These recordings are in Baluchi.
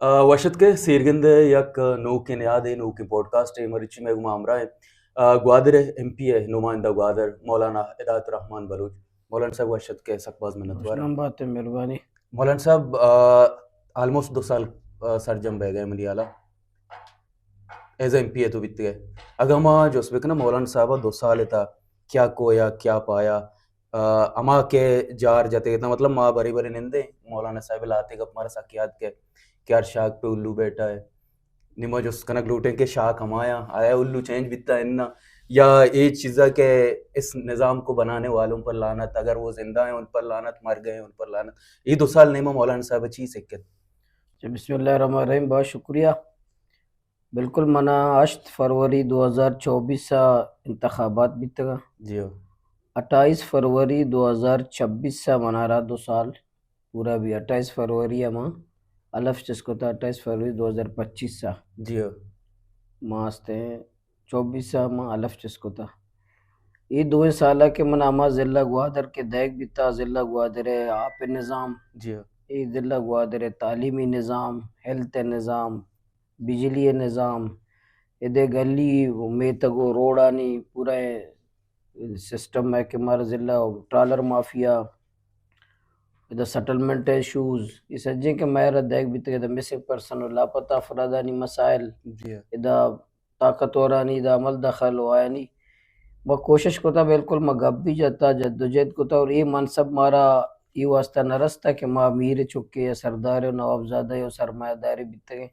آ، وش اتکے سیرگند ءِ یک نوکیں نیادے، نوکیں پوڈکاسٹے۔ مرچی مئے گوما ہمراہ ایں، آ، گوادر ءِ ایم پی اے، نمائندہ گوادر مولانا ہدایت الرحمن بلوچ۔ مولانا صاحب وش اتکے، سک باز منتوار۔ وشنام بات ئے، مہربانی۔ مولانا صاحب، آ، آلموسٹ دو سال، آ، سرجم بہ گئے منی ہیالا ایز ایم پی اے تو بیتگے۔ اگاں ما جست بکناں مولانا صاحب ءَ دو سال ءِ تہا کیا کھویا، کیا پایا، آ، ہما کہ جار جتگ اتاں، مطلب ما برے برے نندیں، مولانا صاحب ءِ لہتے گپ مارا سک یاد کہ، کہ ہر شاخ پہ الو بیٹھا ہے۔ نی ما جست کنگ لوٹیں کہ شاخ ہمایاں، آیا الو چینج بیتا اناں، یا اے چیزا کہ اس نظام کو بنانے والوں پر لعنت، اگر وہ زندہ ہیں ان پر لعنت، مر گئے ہیں ان پر لعنت۔ اے دو سال نیما مولانا صاحب چی سکت؟ جی، بسم اللہ الرحمن الرحیم، بہت شکریہ۔ بالکل، منا ہشت فروری دو ہزار چوبیس ءَ انتخابات بیتگاں۔ جی ہو۔ اٹھائیس فروری دو ہزار چھبیس ءَ منارا دو سال پورا بی۔ اٹھائیس فروری ءَ ما حلف چست کتا، اٹھائیس فروری دو ہزار پچیس ءَ۔ جی ہو۔ ما ہستیں چوبیس ءَ ما حلف چست کتا۔ اے دوئیں سال ءَ کہ من ہما ضلع گوادر کہ دئیگ بیتا، ضلع گوادر ءِ آپ ءِ نظام، جی ہو۔ اے ضلع گوادر ءِ تعلیمی نظام، ہیلتھ ءِ نظام، بجلی ءِ نظام، ادے گلی و میتگ و روڈانی پورا سسٹم ہے کہ مارا ضلع ٹرالر مافیا، ادا سیٹلمنٹ ایشوز، اے سجیں کہ مارا دئیگ بیتگ، ادا مسنگ پرسن و لاپتہ افرادانی مسائل، جی۔ ادا طاقتورانی ادا عمل دخل و آیانی ما کوشش کتا، بالکل ما گپ بھی جتا، جدوجہد کتا اور اے منصب مارا اے واسطہ نہ رستا کہ ما میر چکے یا سردار و نوابزادہ و سرمایہ دارے بیتگیں۔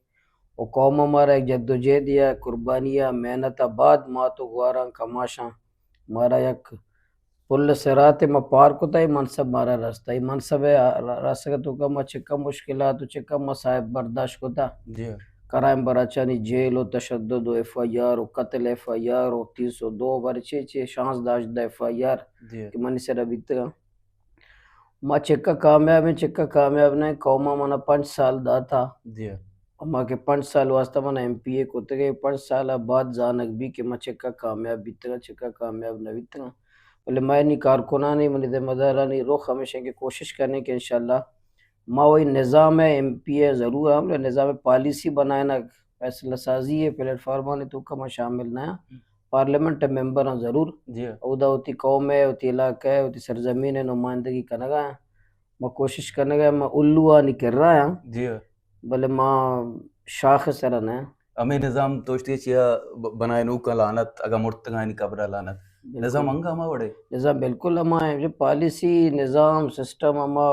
و قوم ءَ مارا یک جدوجہد یا قربانی یا محنت ءَ بعد مات و گواراں کماشاں مارا یک پل صراط ما پار کتا، اے منصب مارا رستا۔ اے منصب ءِ رسگ ءِ توکا ما چکا مشکلات و چکا مصائب برداشت کتا۔ جی۔ کرائم برانچانی جیل و تشدد و ایف آئی آر و قتل ایف آئی آر و تین سو دو بر چے چے شانزدہ ہژدہ ایف آئی آر جی۔ کہ منی سرا بیتگاں۔ ما چکا کامیاب ایں، چکا کامیاب نہ ایں، قوم ءَ منا پنچ سال داتا۔ جی۔ اما کہ پنچ سال واسطہ منا ایم پی اے کتگے، پنچ سال ءَ بعد زانگ بی کہ ما چکا کامیاب بیتگاں، چکا کامیاب نہ بیتگاں۔ بلے ما نی کارکنانی، منی ذمہ دارانی رخ ہمیش ایں کہ کوشش کنیں کہ انشاءاللہ ما وہی نظام ءِ ایم پی اے ضرور ہم، بلے نظام پالیسی بنائینگ، فیصلہ سازی ءِ پلیٹ فارمانی توکا ما شامل نہ آں۔ پارلیمنٹ ءِ ممبر آں ضرور۔ جی۔ اودا وتی قوم ءِ، وتی علاقہ ءِ، وتی سرزمین ءِ نمائندگی کنگا آں۔ ما کوشش کنگا آں، ما الوانی کرا آں۔ جی۔ بلے ما شاخ ءِ سرا نہ آں۔ ہمے نظام تو اشتی چیا ب-، بنائینوکاں لعنت، اگاں مرتگانی قبر ءَ لعنت۔ بالکل۔ نظام انگا ہما وڑے؟ نظام بالکل ہما ہے۔ جو پالیسی، نظام، سسٹم ہما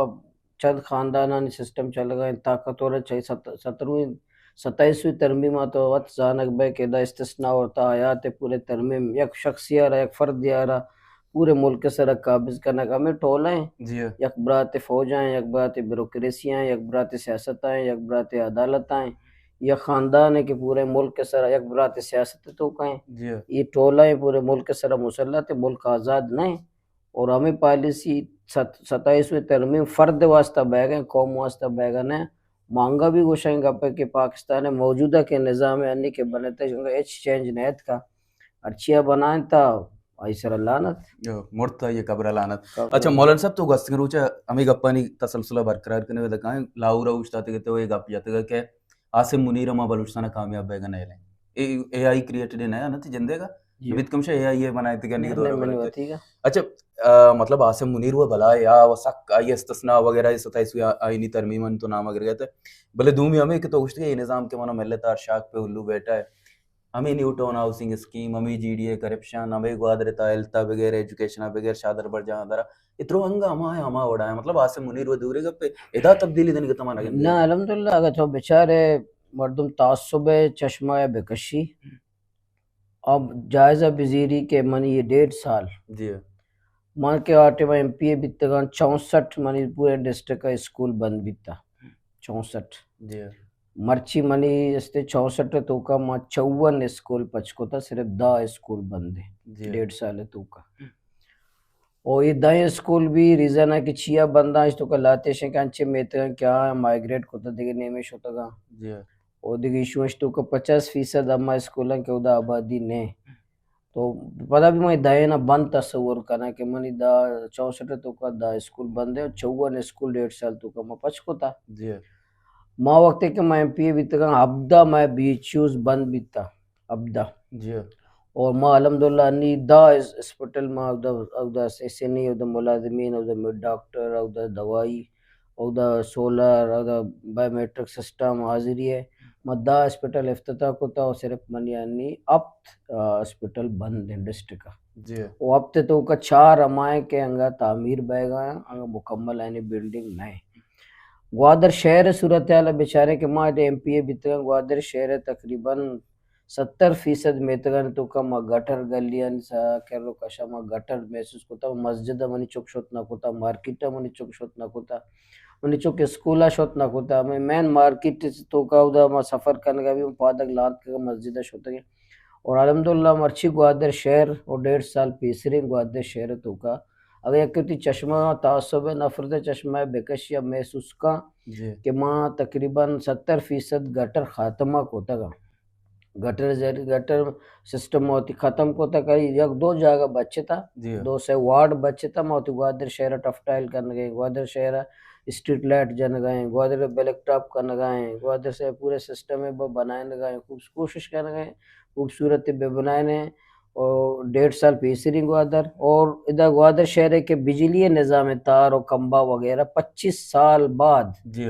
چند خاندانانی سسٹم چلگا انت، طاقتور چاہی ست-، سترویں، ستائیسویں ترمیم ءَ تو وت زانگ بئے کہ ادا استثناء اور تاحیات پورے ترمیم یک شخصی ءَ را، یک فردی ءَ را پورے ملک ءِ سرا قابض کنگ ہمے ٹولہ ایں۔ جی۔ یک برات فوج ایں، یک برات بیوروکریسی ایں، یک برات سیاست ایں، یک برات عدالت ایں، یک خاندان ایں کہ پورے ملک ءِ سرا یک برات سیاست ءِ توکا ایں۔ جی۔ اے ٹولہ ایں پورے ملک ءِ سرا مسلط ایں، ملک آزاد نہ ایں۔ اور ہمے پالیسی ست-، ستائیسویں ترمیم فرد واسطہ بئیگا ایں، قوم واسطہ بئیگا نہ ایں۔ ما انگا بھی گوشاں گپے کہ پاکستان ءِ موجودہ کہ نظام ءِ انی کہ بنتا انگا ہچ چینج نہ اتکا۔ ہرچیا بنائینتا آئی سرا لعنت۔ جو مرتا آئی قبر ءَ لعنت۔ قبر۔ اچھا مولانا صاحب تو گوستگیں روچا ہمے گپانی تسلسل ءَ برقرار کنے دکائیں، لاہور ءَ اوشتاتگے تو اے گپ جتگا کہ عاصم منیر ءَ ما بلوچستان ءَ کامیاب بئیگا نہ لیں۔ اے، اے آئی کریٹڈ نہ ایں نا، تئی جندے گا؟ جی۔ ببیت کمشا اے آئی ءَ بنائینتگے، نی نہیں، دور نہیں، میں بنائینتگے۔ نہیں ہوتی گا۔ اچھا، آ، مطلب عاصم منیر و بلاہ یا و سک آئی استثناء وغیرہ، ستائیسویں آئینی ترمیم انت تو نام اگر گئے تے۔ بلے دومی ہمیں کہ تو گوشتگے اے نظام کہ منا ملت ہر شاخ پہ الو بیٹھا ہے۔ ہمیں نیو ٹاؤن ہاؤسنگ اسکیم، ہمیں جی ڈی اے کرپشن، ہمیں گوادر تا ہیلتھ بغیر، ایجوکیشن بغیر، شادر برجاں درا۔ اترو انگا ہما ہے، ہما وڑا ہے۔ مطلب عاصم منیر و دورے گپے، ادا تبدیلی دنگا تما نہ گندے؟ نہ، الحمدللہ، اگر تو بچارے مردم تعصب ءِ چشمہ ءَ بکشی، اب جائزہ بزیری کہ منی یہ ڈیڑھ سال، جی۔ من کہ آ ٹائم ایم پی اے بیتگاں، چونسٹھ منی پورے ڈسٹرکٹ کا اسکول بند بیتا۔ چونسٹھ۔ جی۔ مرچی منی استے چونسٹھ توکا ما چون اسکول پچ کتا، صرف دہ اسکول بند ایں۔ جی۔ ڈیڑھ سال توکا۔ او یہ دہ اسکول بھی ریزن ہے کہ چیا بنداں، اس توکا لہتے شیں کہ انچے میتگاں کہ آ مائگریٹ کتا، دیگہ نیمے شتگاں۔ جی۔ او دگہ ایشو اش توکا پچاس فیصد ہما اسکول ایں کہ اودا آبادی نہ ایں۔ تو پدا بھی من دہ نا بند تصور کناں کہ منی دہ، چونسٹھ توکا دہ اسکول بند ایں، چون اسکول ڈیڑھ سال توکا ما پچ کتا۔ جی۔ ما وقتے کہ ما ایم پی اے بیتگاں، ہبدہ ما بی ایچ یوز بند بیتا، ہبدہ۔ جی۔ اور ما الحمدللہ انی دہ اس-، ہسپتال ما اودا، اودا ایس این ای، اودا ملازمین، اودا مڈ ڈاکٹر، اودا دوائی، اودا سولر، اودا بایومیٹرک سسٹم حاضری ہے۔ ما دہ ہسپتال افتتاح کتا اور صرف منی انی ہپت، آ، ہسپتال بند ہیں ڈسٹرکٹ کا۔ جی۔ وہ ہپتے تو کا چار ہمائیں کہ انگا تعمیر بہ گا ہیں، انگا مکمل یعنی بلڈنگ نہیں۔ گوادر شہر صورتحال بیچارے کہ ما ایم پی اے بیتگاں، گوادر شہر تقریباً ستر فیصد میتگانی توکا ما گٹر، گلیانی سرا کر و کشا ما گٹر محسوس کتا، مسجد منی چک شت نہ کتا، مارکیٹ منی چک شت نہ کتا، منی چک اسکولا شت نہ کتا۔ مئے مین مارکیٹ توکا اودا ما سفر کنگا بھی پادگ لانت کے مسجد شتگے۔ اور الحمدللہ مرچی گوادر شہر اور ڈیڑھ سال پیسریں گوادر شہر توکا اگر یک وتی چشمہ تعصب نفرت چشمہ بکش یا محسوس کن، جی۔ کہ ما تقریباً ستر فیصد گٹر خاتمہ کتگا۔ گٹر زر-، گٹر سسٹم ما وتی ختم کتا، کئی یک دو جاگہ بچتا، جی۔ دو سے وارڈ بچتا، ما وتی گوادر شہر ٹف ٹائل کنگے، گوادر شہر اسٹریٹ لائٹ جنگا ہیں، گوادر بلیک ٹاپ کنگا ہیں، گوادر سے پورے سسٹم ب-، بنائنگا ہیں، خوب کوشش کنگا ہیں، خوبصورت بہ بنائیں۔ اور ڈیڑھ سال پیسری گوادر، اور ادا گوادر شہر ہے کہ بجلی نظام تار و کمبا وغیرہ پچیس سال بعد، جی۔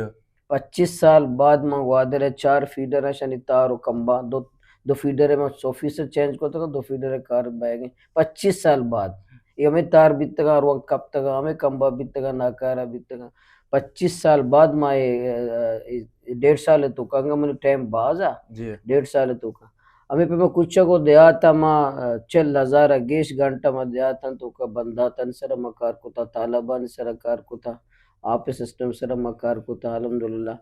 پچیس سال بعد ما گوادر ہے چار فیڈر ہیں شنی تار و کمبا، دو، دو فیڈر ہے ما سو فیصد چینج کو تک، دو فیڈر ہے کار بہ گئے پچیس سال بعد۔ یہ ہمیں تار بیتگا، ہر وقت کپتگا، ہمیں کمبا بیتگا، ناکارہ بیتگا۔ پچیس سال بعد ما یہ، اے، اے، ڈیڑھ سال تو کنگا من ٹائم باز آ، جی۔ ڈیڑھ سال تو کا ہمیں پہ میں کچھ کو دیہات ما، آ، چل ہزار گیش گھنٹہ ما دیہاتاں تو کا بنداتن سر ما کار کتا، طالبان سر کار کتا، آپ سسٹم سر ما کار کتا، الحمدللہ۔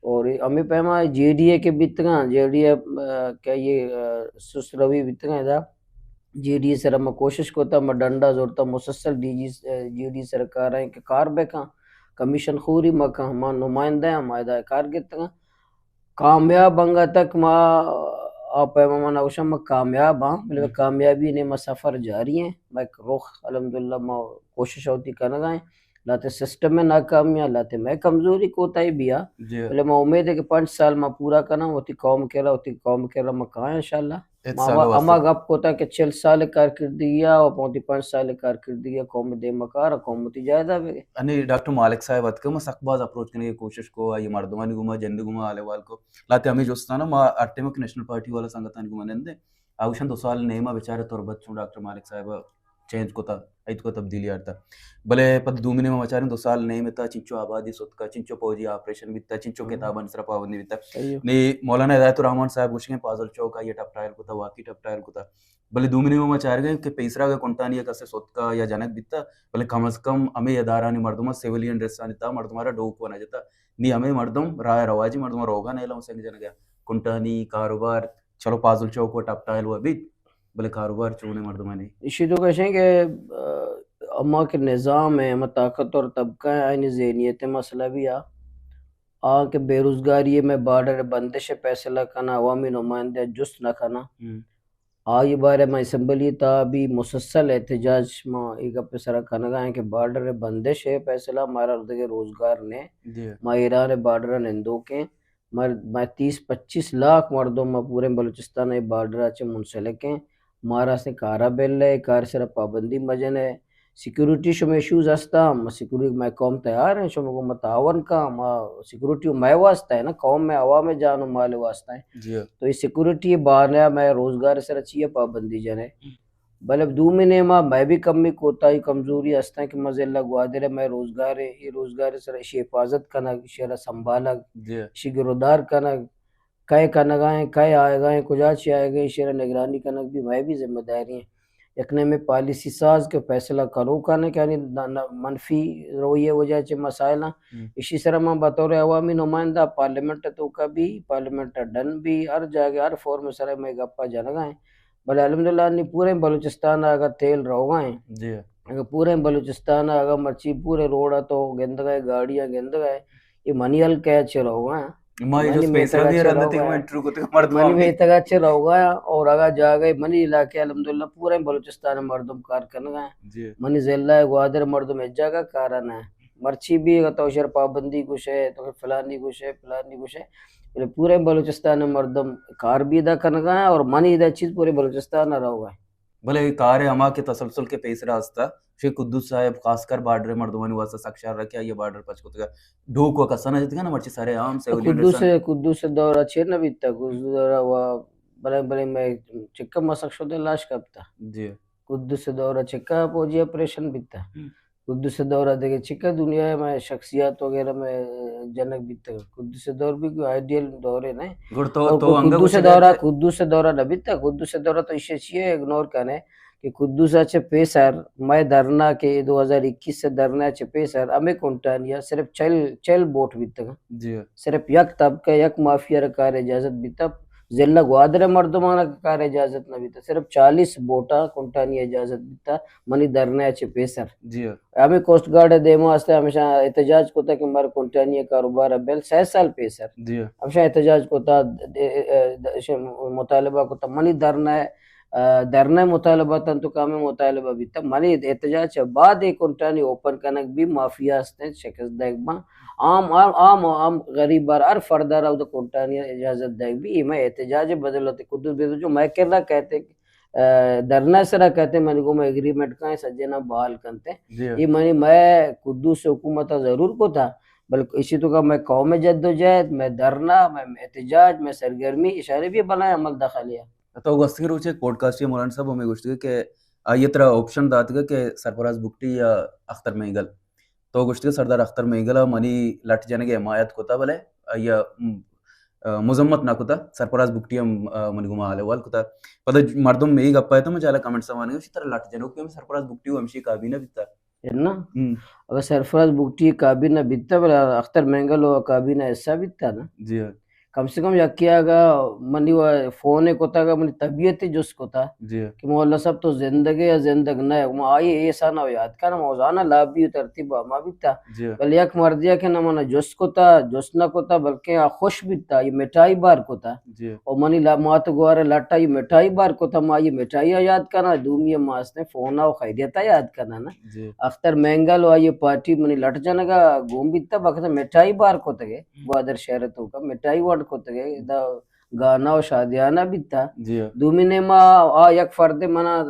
اور ہمیں پہ ما جے ڈی اے کے بیتگاں، جے ڈی اے، آ، کہ یہ، آ، سس روی بیتگاں ادا، جے ڈی اے سر ما کوشش کتا، ما ڈنڈا زورتا، مسلسل D G, a, J D A سر کار ہیں کہ کار بکاں، کمیشن خوری مکاں، ما نمائندہ ہیں، ما ادا کار گتگاں۔ کامیاب انگا تک ما، آ پیما ما نہ گوشاں ما کامیاب ہاں، بلے ہم۔ کامیابی نے ما سفر جاری ہیں، ما ایک رخ الحمدللہ ما کوشش ہوتی کنگا ہیں، لاتے سسٹم میں ناکامی ہیں، لاتے میں کمزوری کوتاہی بھی آ، جی۔ بلے ما امید ہے کہ پنچ سال ما پورا کناں، وتی قوم کے را، وتی قوم کے را ما کہاں انشاءاللہ۔ ہچ ما سال ہوا-، ہما واسطہ۔ گپ کوتا کہ چل سال کارکردگی آ، اور پونتی پنچ سال کارکردگی آ، قوم دیما کار، قوم وتی جائزہ بگے۔ انی ڈاکٹر مالک صاحب اتکہ، ما سک باز اپروچ کنگے کوشش کو، آئی مردمانی گوما، جند گوما، حال احوال کو۔ لاتے ہمیں جستانا ما ہر ٹائم کہ نیشنل پارٹی والا سنگتانی گوما نندے، آوشن دو سال نیما بیچارے تربت چون ڈاکٹر مالک صاحب چینج کتا، ایت کو تبدیلی آرتا۔ بلے پد دومی نیما بچاریں دو سال نیم تا چنچو آبادی ستکا، چنچو پوجی آپریشن بیتا، چنچو ہم۔ کتابانی سرا پابندی بیتا۔ صحیح۔ نی مولانا ہدایت الرحمن صاحب گوشگیں پازل چوک آئی ٹپ ٹائل کتا، واقعی ٹپ ٹائل کتا۔ بلے دومی نیما ما چارگیں کہ پیسرا اگہ کنٹانی یک کسے ستکا یا جنک بیتا، بلے کم از کم ہمے ادارانی مردم سویلین ڈریسانی تا مردم را ڈوک و نہ جتا۔ نی ہمے مردم راہ رواجی مردم روگا نیلا سنگ جنگا کنٹانی کاروبار چلو پازل چوک و ٹپ ٹائل و بیت، بلے کاروبار چونے مردمانی؟ ایشی تو کشیں کہ، آ، ہما کہ نظام ہے، ہما طاقتور طبقہ ہے، آئینی ذہنیت مسئلہ بھی آ، آ کہ بے روزگاری میں بارڈر بندش فیصلہ کنا، عوامی نمائندہ جست نہ کنا۔ ہم۔ آئی بارے میں اسمبلی تا بھی مسلسل احتجاج ما ای گپ سرا کنگا ہیں کہ بارڈر بندش ہے فیصلہ، مارا دگہ روزگار نے، جی۔ ما ایران بارڈر نندوکیں، مر-، مئے تیس پچیس لاکھ مردم ما پوریں بلوچستان ء بارڈر ء چہ منسلک ایں۔ مارا استیں کارا بل ء، کار سرا پابندی مجن ء۔ سیکورٹی شمئے ایشوز ہستا، ما سیکورٹی مئے قوم تیار ہیں، شما گوں ما تعاون کاں، ما سیکورٹی مئے واسطہ ہے نا، قوم میں عوام جان و مال واسطہ ہیں۔ جی۔ تو یہ سیکورٹی بہانہ مئے روزگار سرا چیئے پابندی جنے؟ بلے دومی نیما مئے بھی کمی کوتاہی کمزوری ہستاں کہ ما ضلع گوادر ء مئے روزگار ء، اے روزگار ء سر اشی حفاظت کنگ، اشی را سنبھالگ، جی۔ اشی گرودار کنگ، کئے کنگا ہیں، کئے آئیگا ہیں، کجا چی آئیگا ہیں، اشی را نگرانی کنگ بھی مئے بھی ذمہ داری ہیں۔ یک نیمے پالیسی ساز کہ فیصلہ کنوکاں کہ یعنی نہ، نہ، منفی رویے وجہ چہ مسائل ہیں۔ ہم۔ اشی سر ما بطور عوامی نمائندہ پارلیمنٹ توکا بھی، پارلیمنٹ ڈن بھی، ہر جاگہ، ہر فورم سر میں گپا جنگا ہیں۔ بلے الحمدللہ نی پوریں بلوچستان ء اگاں تیل روگا ہیں، جی۔ اگاں پوریں بلوچستان ء اگاں مرچی پورے روڈ ء تو گندگا ہے، گاڑیاں گندگا ہے، یہ منی حلقہ ء چہ روگا ہیں۔ ما یہ منی جو پیسرا میتگ ء بھی چہ رند تک روگا میں ہیں۔ انٹرویو کرتے مردم منی آگے۔ میتگ ء چہ روگا ہیں اور اگاں جاگہ منی علاقے الحمدللہ پوریں بلوچستان ء مردم کار کنگا ہیں۔ جی۔ منی ضلع ء گوادر مردم ایک جاگہ کارا نہ ہیں۔ مرچی بھی اگر تو شر پابندی گوشے، تو فلانی گوشے، فلانی گوشے، بلے پورے بلوچستان ءِ مردم کار بھی ادا کنگا ہیں اور منی ادا چیز پورے بلوچستان ءَ رہوگا ہے۔ بلے کار ہما کہ تسلسل کے پیسرا ہستا، شے قدوس صاحب خاص کر بارڈر مردمانی واسطہ سک شر رکھے، یہ بارڈر پچ کتگا۔ ڈوک و کسا نہ جتگا نا، مرچی سارے عام سیول قدوس، قدوس دور چیر نہ بیتا، قدوس دور و بلے، بلے میں چکا مسخ شدہ لاش کپتا۔ جی۔ قدوس دور چکا فوجی آپریشن بیتا۔ ہم۔ قدوس دور دگہ چکا دنیا میں شخصیات وغیرہ میں جنک بیتا۔ قدوس دور بھی کوئی آئیڈیل دور ہے نہیں۔ گڑ تو، اور تو انگا قدوس گوشگا دورہ، ہے۔ قدوس دورہ نہ بیتا، قدوس دورہ تو ایشی چیئے اگنور کنے کہ قدوس چہ پیسر میں دھرنا کہ دو ہزار اکیس سے دھرنا چہ پیسر ہمیں کنٹانیا صرف چل، چل بوٹ بیتگا۔ جی۔ صرف یک طبقہ، یک مافیا را کار اجازت بیتا۔ ضلع گوادر مردمانا کار اجازت نہ بیتا۔ صرف چالیس بوٹا کنٹانی اجازت بیتا منی دھرنا چہ پیسر۔ جی۔ ہمیں کوسٹ گارڈ دیما ہستے ہمیشہ احتجاج کتا کہ مر کنٹانی کاروبار بیل سہ سال پیسر۔ جی۔ ہمیشہ احتجاج کتا، د-، د-، د-، مطالبہ کتا منی دھرنا، آ، دھرنا مطالبہ تن تو کام مطالبہ بیتا۔ منی احتجاج چہ بعد اے کنٹانی اوپن کنگ بھی مافیا ہستیں شکست دیگ با۔ عام، عام، عام، عام غریب بار ہر فردا را اود کنٹانی اجازت دیگ بھی۔ اے میں احتجاج بدل ہوتے قدوس بیدو جو میں کرا کہتے، آ، دھرنا سرا کہتے منی گو میں ایگریمنٹ کا سجنا بحال کنتے۔ جی۔ یہ منی میں قدوس حکومت ضرور کو تھا، بلکہ اسی تو کا میں قوم جد و جہد، میں دھرنا، میں احتجاج، میں سرگرمی، اشارے بھی بلائیں عمل دخل ہے۔ تو گوستگیں روچے پوڈکاسٹ مولانا صاحب ہمیں گوشتگے کہ آئی ترا آپشن داتگے کہ سرفراز بگٹی یا اختر مینگل۔ تو گوشتگے سردار اختر مینگل منی لٹ جنگے حمایت کتا بلے آئی، م، آ، مذمت نہ کتا، سرفراز بگٹی ہم، آ، منی گما حال احوال کتا۔ پدا مردم میں گپا ہے تو مجالا کمنٹ سوانی گوشی ترا لٹ جنوک پہ سرفراز بگٹی و ہمشی کابینہ بیتا۔ ہے نا؟ ہم۔ اگر سرفراز بگٹی کابینہ بیتا بلے اختر مینگل و کابینہ حصہ بیتا نا۔ جی ہاں۔ کم سے کم یکی آگا منی و فون کتا گا منی طبیعت جست کتا۔ جی۔ کہ مولا صاحب تو زندگ ہے یا زندگ نہ ہے؟ ما آئی احسان و یاد کنا، ما زانا لابی و ترتیب ہما بیتا۔ جی۔ بلے یک مردیا کہ نہ منا جست کتا، جست نہ کتا، بلکہ آ خوش بیتا، یہ مٹھائی بار کتا۔ جی۔ او منی لا-، مات گوار لٹا یہ مٹھائی بار کتا، ما یہ مٹھائی یاد کنا، دومی ما استیں فون و خیریتا یاد کنا نا۔ جی۔ اختر مینگل و آئی پارٹی منی لٹ جنگا گون بیتا، بخت مٹھائی بار کتگے، گوادر شہر تو کا مٹھائی ونڈ کتگے، دا گانا و شادیانہ بیتا۔ جی۔ دومی نیما آ یک فرد منا،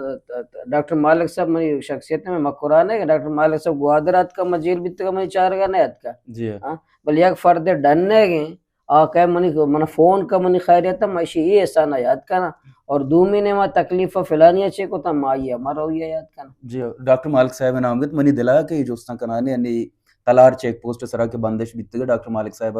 ڈاکٹر مالک صاحب منی شخصیت میں مکران ہے کہ ڈاکٹر مالک صاحب گوادر آتکا، ما جیل بیتگا، منی چارگا نہ آتکا۔ جی۔ ہاں، بلے یک فرد ڈن ہے کہ آ کہ منی، منا فون کا منی خیریت، ما اشی اے احسان یاد کنا۔ اور دومی نیما تکلیف فلانی چے کو تا ما یہ ہمارا ہوئی یاد کنا۔ جی، ڈاکٹر مالک صاحب نام گت منی دلا کہ یہ جوستان کنانے یعنی تلار چیک پوسٹ سرا کہ بندش بیتگے، ڈاکٹر مالک صاحب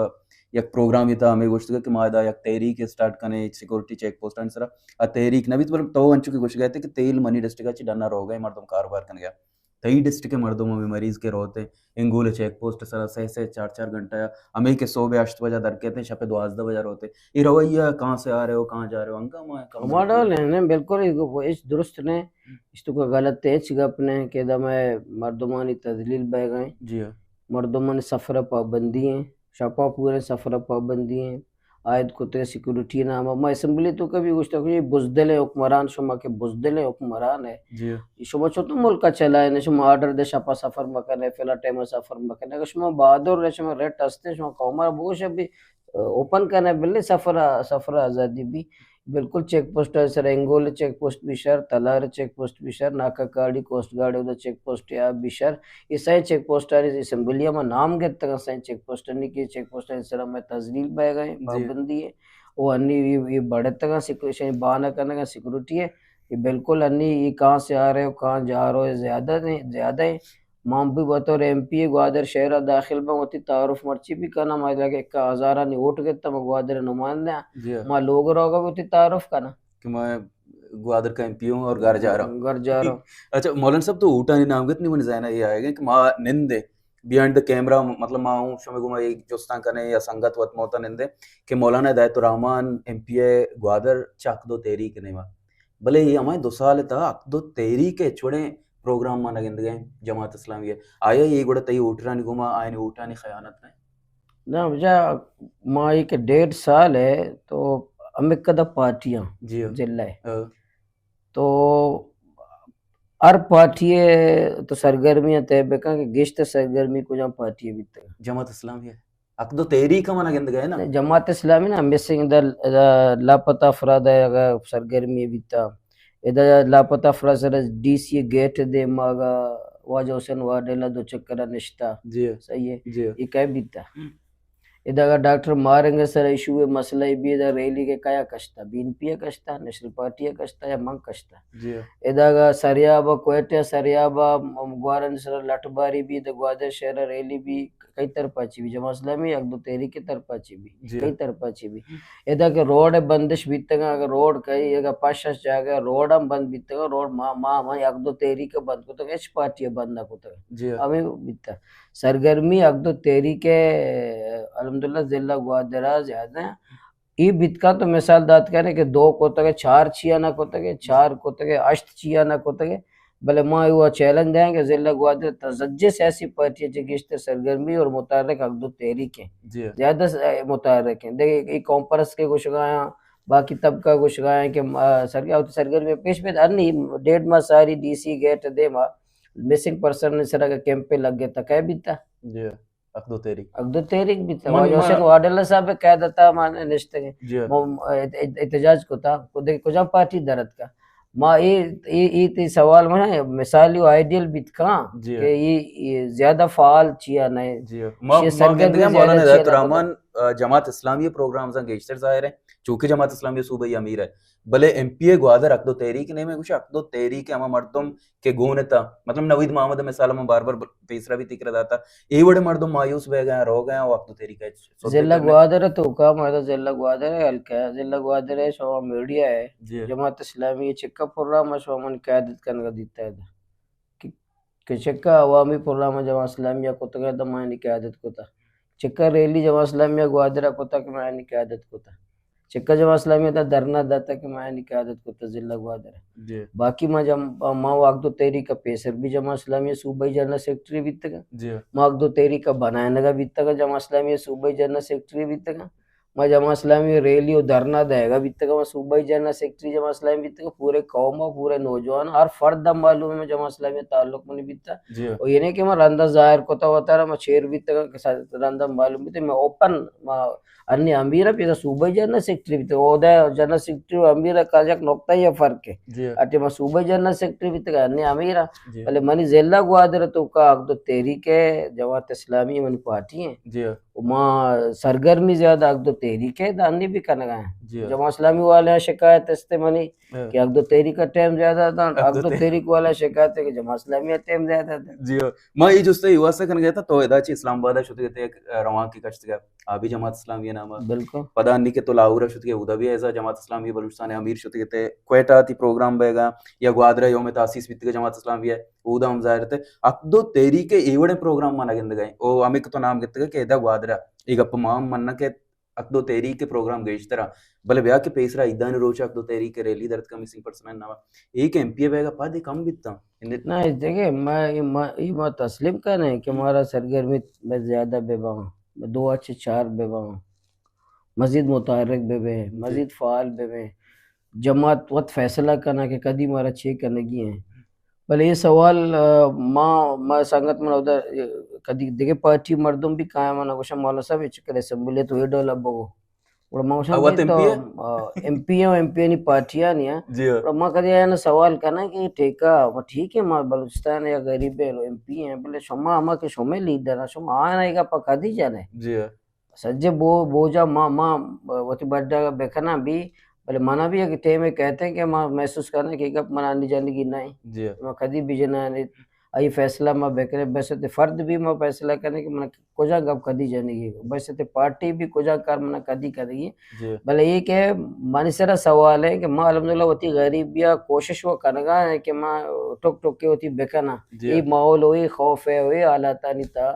یک پروگرام یہ تھا ہمیں گوشتگے کہ ما ادا یک تحریک اسٹارٹ کنے سیکورٹی چیک پوسٹ سرا۔ آ تحریک نہ بیت، بلکہ تو انچو کہ گوشگے کہ تیل منی ڈسٹرکٹ چی ڈنا روگے مردم کاروبار کنگے۔ تئی ڈسٹرکٹ مردم ہمیں مریض کے روتے، انگول چیک پوسٹ سرا سہ سہ چار چار گھنٹہ یا ہمیں کہ صبح ہشت بجہ در کہتے ہیں، شپ دوازدہ بجہ روتے۔ یہ رویہ کہاں سے آ رہے ہو، کہاں جا رہے ہو، ہنگامہ ہے، کم ہما ڈول ہے۔ نہیں، بالکل ہی گپ-، ہچ درست نہیں۔ اس تو کوئی غلط ہے، ہچ گپ نہیں کہ دا میں مردمانی تذلیل بہ گئے۔ جی ہاں۔ مردمانی سفر پابندی ہیں، شپا پورے سفر پابندی ہیں۔ عائد کتگ سیکورٹی نام۔ ما اسمبلی تو کبھی گوشتا کہ یہ بزدل حکمران، شما کہ بزدل حکمران ہے۔ جی۔ شما چطور ملک چلائے نے، شما آرڈر دے شپا سفر مکنے، فلا ٹائم سفر مکنے۔ اگر شما بہادر رہے، شما ریٹ ہستے، شما قوم را بگوش ابھی، اوپن کنے، بلے سفر، سفر آزادی بھی۔ بالکل چیک پوسٹ ہے سر، انگول چیک پوسٹ بھی شر، تلار چیک پوسٹ بھی شر، ناکا کاڑی کوسٹ گارڈ ہے، ادھر چیک پوسٹ ہے بھی شر۔ یہ سائیں چیک پوسٹ آنی اسمبلی ہم نام گتگا، سائیں چیک پوسٹ آنی کہ چیک پوسٹ آنی سر میں تذلیل بہ گئے، جی۔ پابندی ہے۔ وہ انی یہ، یہ بڑھتگا سیکو-، شاید بہانہ کنگا سیکورٹی ہے۔ یہ بالکل انی یہ کہاں سے آ رہے ہو، کہاں جا رہے ہو، زیادہ نہیں، زیادہ ہے۔ ما بھی بطور ایم پی اے گوادر شہر داخل بم، وتی تعارف مرچی بھی کناں، ما لگے ایک ہزارانی ووٹ گتا، ما گوادر نمائندہ ہاں۔ جی۔ ما لوگ روگا بھی وتی تعارف کناں۔ کہ میں گوادر کا ایم پی اے ہوں اور گھر جا رہا ہوں۔ گھر جا رہا ہوں۔ اچھا، مولانا صاحب تو ووٹانی نام گت نہیں، منی ذہن یہ آئے گا کہ ما نندے بیہائنڈ دا کیمرہ، مطلب ما ہوں شمے گوما ایک جستان کنے یا سنگت وت موتا نندے کہ مولانا ہدایت الرحمان ایم پی اے گوادر چک دو تحریک نہیں ہوا۔ بلے یہ ہمائیں دو سال تھا حق دو تحریک ہے، چھوڑیں پروگرام ما نہ گندگیں جماعت اسلامی ہے۔ آیا یہ گڑا تئی ووٹرانی گوما آئین ووٹانی خیانت نہیں؟ نہ، وجہ ما یہ کہ ڈیڑھ سال ہے تو ہمیں کدا پارٹیاں جی ہاں۔ ضلع ہے۔ ہاں۔ تو ہر پارٹی ءِ تو سرگرمیاں طے بکن کہ گیشتر سرگرمی کجام پارٹی ءِ بیتگ؟ جماعت اسلامی ءِ۔ حق دو تحریک ءَ من گندگ ءَ نا۔ جماعت اسلامی نا مسنگ، دا، دا لاپتہ افراد ءِ اگاں سرگرمی بیتا، ادا لاپتہ افراد سر ڈی سی ءِ گیٹ ءِ دیم ءَ اگاں واجہ حسین واڈیلا دو چکر ءَ نشتا۔ جی۔ صحیح ہے۔ جی۔ یہ کئے بیتا؟ ہم۔ ادا اگاں ڈاکٹر ماہ رنگ ءِ سر ایشو ءِ مسئلہ بی، ادا ریلی کہ کیا کشتا؟ بی این پی ءَ کشتا، نیشنل پارٹی ءَ کشتا یا من کشتا؟ جی۔ ادا اگاں سریاب ءَ، کوئٹہ ءَ سریاب ءَ، م-، گوارن سر لٹ باری بی، ادا گوادر شہر ءَ ریلی بی، کئی طرفا چی بی؟ جماعت اسلامی حق دو تحریک ءِ طرفا چی بی؟ جی۔ کئی طرفا چی بی؟ ادا کہ روڈ ءِ بندش بیتگاں، اگاں روڈ کئی، اگاں پنچ شش جاگہ روڈ ہم بند بیتگاں، روڈ ما، ما، ما حق دو تحریک ءَ بند کتگ، ہچ پارٹی ءَ بند نہ کتگ۔ جی۔ ہمیں بیتا۔ سرگرمی حق دو تحریک ءِ الحمدللہ ضلع گوادر ءَ زیادہ ہیں۔ ای بیتکا تو مثال دات کنے کہ دو کتگے، چار چیا نہ کتگے، چار کتگے، ہشت چیا نہ کتگے، بلے ما ایوا چیلنج دیں کہ ضلع گوادر تزجے سیاسی پارٹی چہ گیشتر سرگرمی اور متحرک حق دو تحریک ہیں۔ جی۔ زیادہ س-، متحرک ہیں۔ دیکھ، ای کانفرنس کے گوشگایا، باقی طبقہ گوشگایا کہ ما سرگ-، سرگرمی پیش بیت، ہر نہیں، ڈیڑھ ماہ ساری ڈی سی گیٹ دے ما مسنگ پرسن سر اگر کیمپ پہ لگ گئے تو کہہ بیتا؟ جی۔ اکدو تحریک۔ اکدو تحریک بیتا۔ من، واجہ من حسین واڈیلا صاحب قیادتا ما نشتگیں۔ جی۔ ما ات-، ات-، احتجاج کتا، کدے کجا پارٹی درت کا؟ ما اے، اے، اے تی سوال من مثالی و آئیڈیل بیت کاں جی۔ کہ اے، اے زیادہ فعال چیا نہ۔ جی۔ ما، شی ما سرگرمی گندگا زیادہ مولانا چیا ہدایت نہ الرحمن، کتا۔ آ، جماعت اسلامی پروگرامز گیشتر ظاہر ہیں، چونکہ جماعت اسلامی صوبائی امیر ہے۔ بلے ایم پی اے گوادر اکدو تحریک نے میں گوشا، اکدو تحریک ہما مردم کہ گون اتاں، مطلب نوید محمد ءِ مثال ءَ من بار بار پیسرا بھی ذکر داتا، اے وڑیں مردم مایوس بہ گئے، رو گئے، وقت تحریک ہے۔ ضلع گوادر ءِ توکا، مارا ضلع گوادر ءِ حلقہ ہے، ضلع گوادر ءِ شما میڈیا ہے، جی۔ جماعت اسلامی ءِ چکا پروگرام ءَ شما من قیادت کنگا دیتا ہے کہ، کہ چکا عوامی پروگرام جماعت اسلامی ءَ کتگ ہے، تو ما نی قیادت کتا۔ چکا ریلی جماعت اسلامی ءَ گوادر ءَ کتا کہ ما نی قیادت کتا۔ چکا جماعت اسلامی ءَ دھرنا داتا کہ ما نی قیادت کتا ضلع گوادر ءَ۔ جی۔ باقی ما جم-، ما واک دو تحریک ءَ پیسر بھی جماعت اسلامی ءِ صوبائی جنرل سیکرٹری بیتگا۔ جی۔ ما واک دو تحریک ءَ بنائینگا بیتگا، جماعت اسلامی ءِ صوبائی جنرل سیکرٹری بیتگا۔ ما جماعت اسلامی ءِ ریلی و دھرنا دئیگا بیتگا، ما صوبائی جنرل سیکرٹری جماعت اسلامی بیتگا، پورے قوم ءَ، پورے نوجوان، ہر فرد ءَ معلوم ہے ما جماعت اسلامی ءِ تعلق منی بیتا۔ جی۔ و یعنی کہ ما رندا ظاہر کتا وتارا، ما چیر بیتگا کہ سا-، رندا معلوم بیتا، ما اوپن، ما انی امیر ءَ پیدا صوبائی جنرل سیکرٹری بیتگ، اودا جنرل سیکرٹری و امیر ءَ کاجک نقطہ یا فرق ہے۔ جی۔ اٹی ما صوبائی جنرل سیکرٹری بیتگ، انی امیر ءَ۔ جی۔ بلے منی ضلع گوادر ءِ توکا اکدو تحریک ہے، جماعت اسلامی منی پارٹی ہیں۔ جی۔ و ما سرگرمی زیادہ اکدو تحریک ہے، دانی بھی کنگا ہیں۔ جی۔ جماعت اسلامی والے ہیں شکایت استے منی ہاں۔ کہ اکدو تحریک کا ٹائم زیادہ تھا، اکدو اکدو تحریک۔ تحریک والا شکایت ہے کہ جماعت اسلامی کا ٹائم زیادہ تھا۔ جی۔ ما یہ جستے یہ واسطہ کنگا تھا، تو ادا چی اسلام آباد شتگے تھے، روان کی کشتگے۔ آ بھی جماعت اسلامی ءِ نام ءَ۔ بالکل۔ پدا انی کہ تو لاہور ءَ شتگے، اودا بھی ایزا جماعت اسلامی بلوچستان ءِ امیر شتگے تے، کوئٹہ ءَ تئی پروگرام بیگا، یا گوادر ءَ یوم تاسیس بیتگے جماعت اسلامی ءِ، اودا ہم ظاہر تے۔ اکدو تحریک ءِ اے وڑیں پروگرام ما نہ گندگا ایں۔ او ہمے کہ تو نام گتگے کہ ادا گوادر ءَ، اے گپ ما ہم مناں کہ اکدو تحریک ءِ پروگرام گیشتر ءَ، بلے بیا کہ پیسرا عیدانی روچ ءَ اکدو تحریک ءِ ریلی درتکا مسنگ پرسن ءِ نام ءَ۔ اے کہ ایم پی اے بیگا پد اے کم بیتا۔ نہ، دیکھیں، ما، ما، اے ما تسلیم کنیں کہ مارا سرگرمی میں زیادہ بہ باں، دو اچ چار بہ باں، مزید متحرک بہ بیں، مزید فعال بہ بیں، جماعت وت فیصلہ کناں کہ کدی مارا چے کنگی ہیں۔ بلے اے سوال، آ، ما، ما سنگت من اودا، آ، کدی دگہ پارٹی مردم بھی کایا، من گوشاں مولانا صاحب اے چکر اسمبلی تو اے ڈول اب بگو۔ گڑا ما گوشاں آ، وت کہ ایم پی تو، اے؟ آ، ایم پی اے و ایم پی اے نی پارٹیانی آں۔ جی ہاں۔ گڑا ما کدی آیانا سوال کناں کہ ٹھیکہ، ما ٹھیک ہے، ما بلوچستان یا غریب ایم پی اے ہیں، بلے شما ہما کہ شما لیڈر ہیں، شما آیانا اے گپا کدی جانے؟ جی ہاں۔ سجے بو-، بوجا ما، ما وتی بڈا بکناں بھی، بلے منا بھی یک ٹائمے کہتے ہیں کہ ما محسوس کرنا کہ اے گپ منا انی جانگی نہیں۔ جی ہاں۔ ما کدی بھی جناں نہیں۔ اے فیصلہ ما بکنیں، بس تے فرد بھی ما فیصلہ کنیں کہ من کجا گپ کدی جنگی، بس تے پارٹی بھی کجا کار من کدی کنگی۔ جی۔ بلے اے کہ منی سرا سوال ہے کہ ما الحمدللہ وتی غریبیا کوشش و کنگا ہیں کہ ما ٹک ٹک کے وتی بکناں۔ جی۔ اے ماحول و اے خوف ہے و اے حالاتانی تا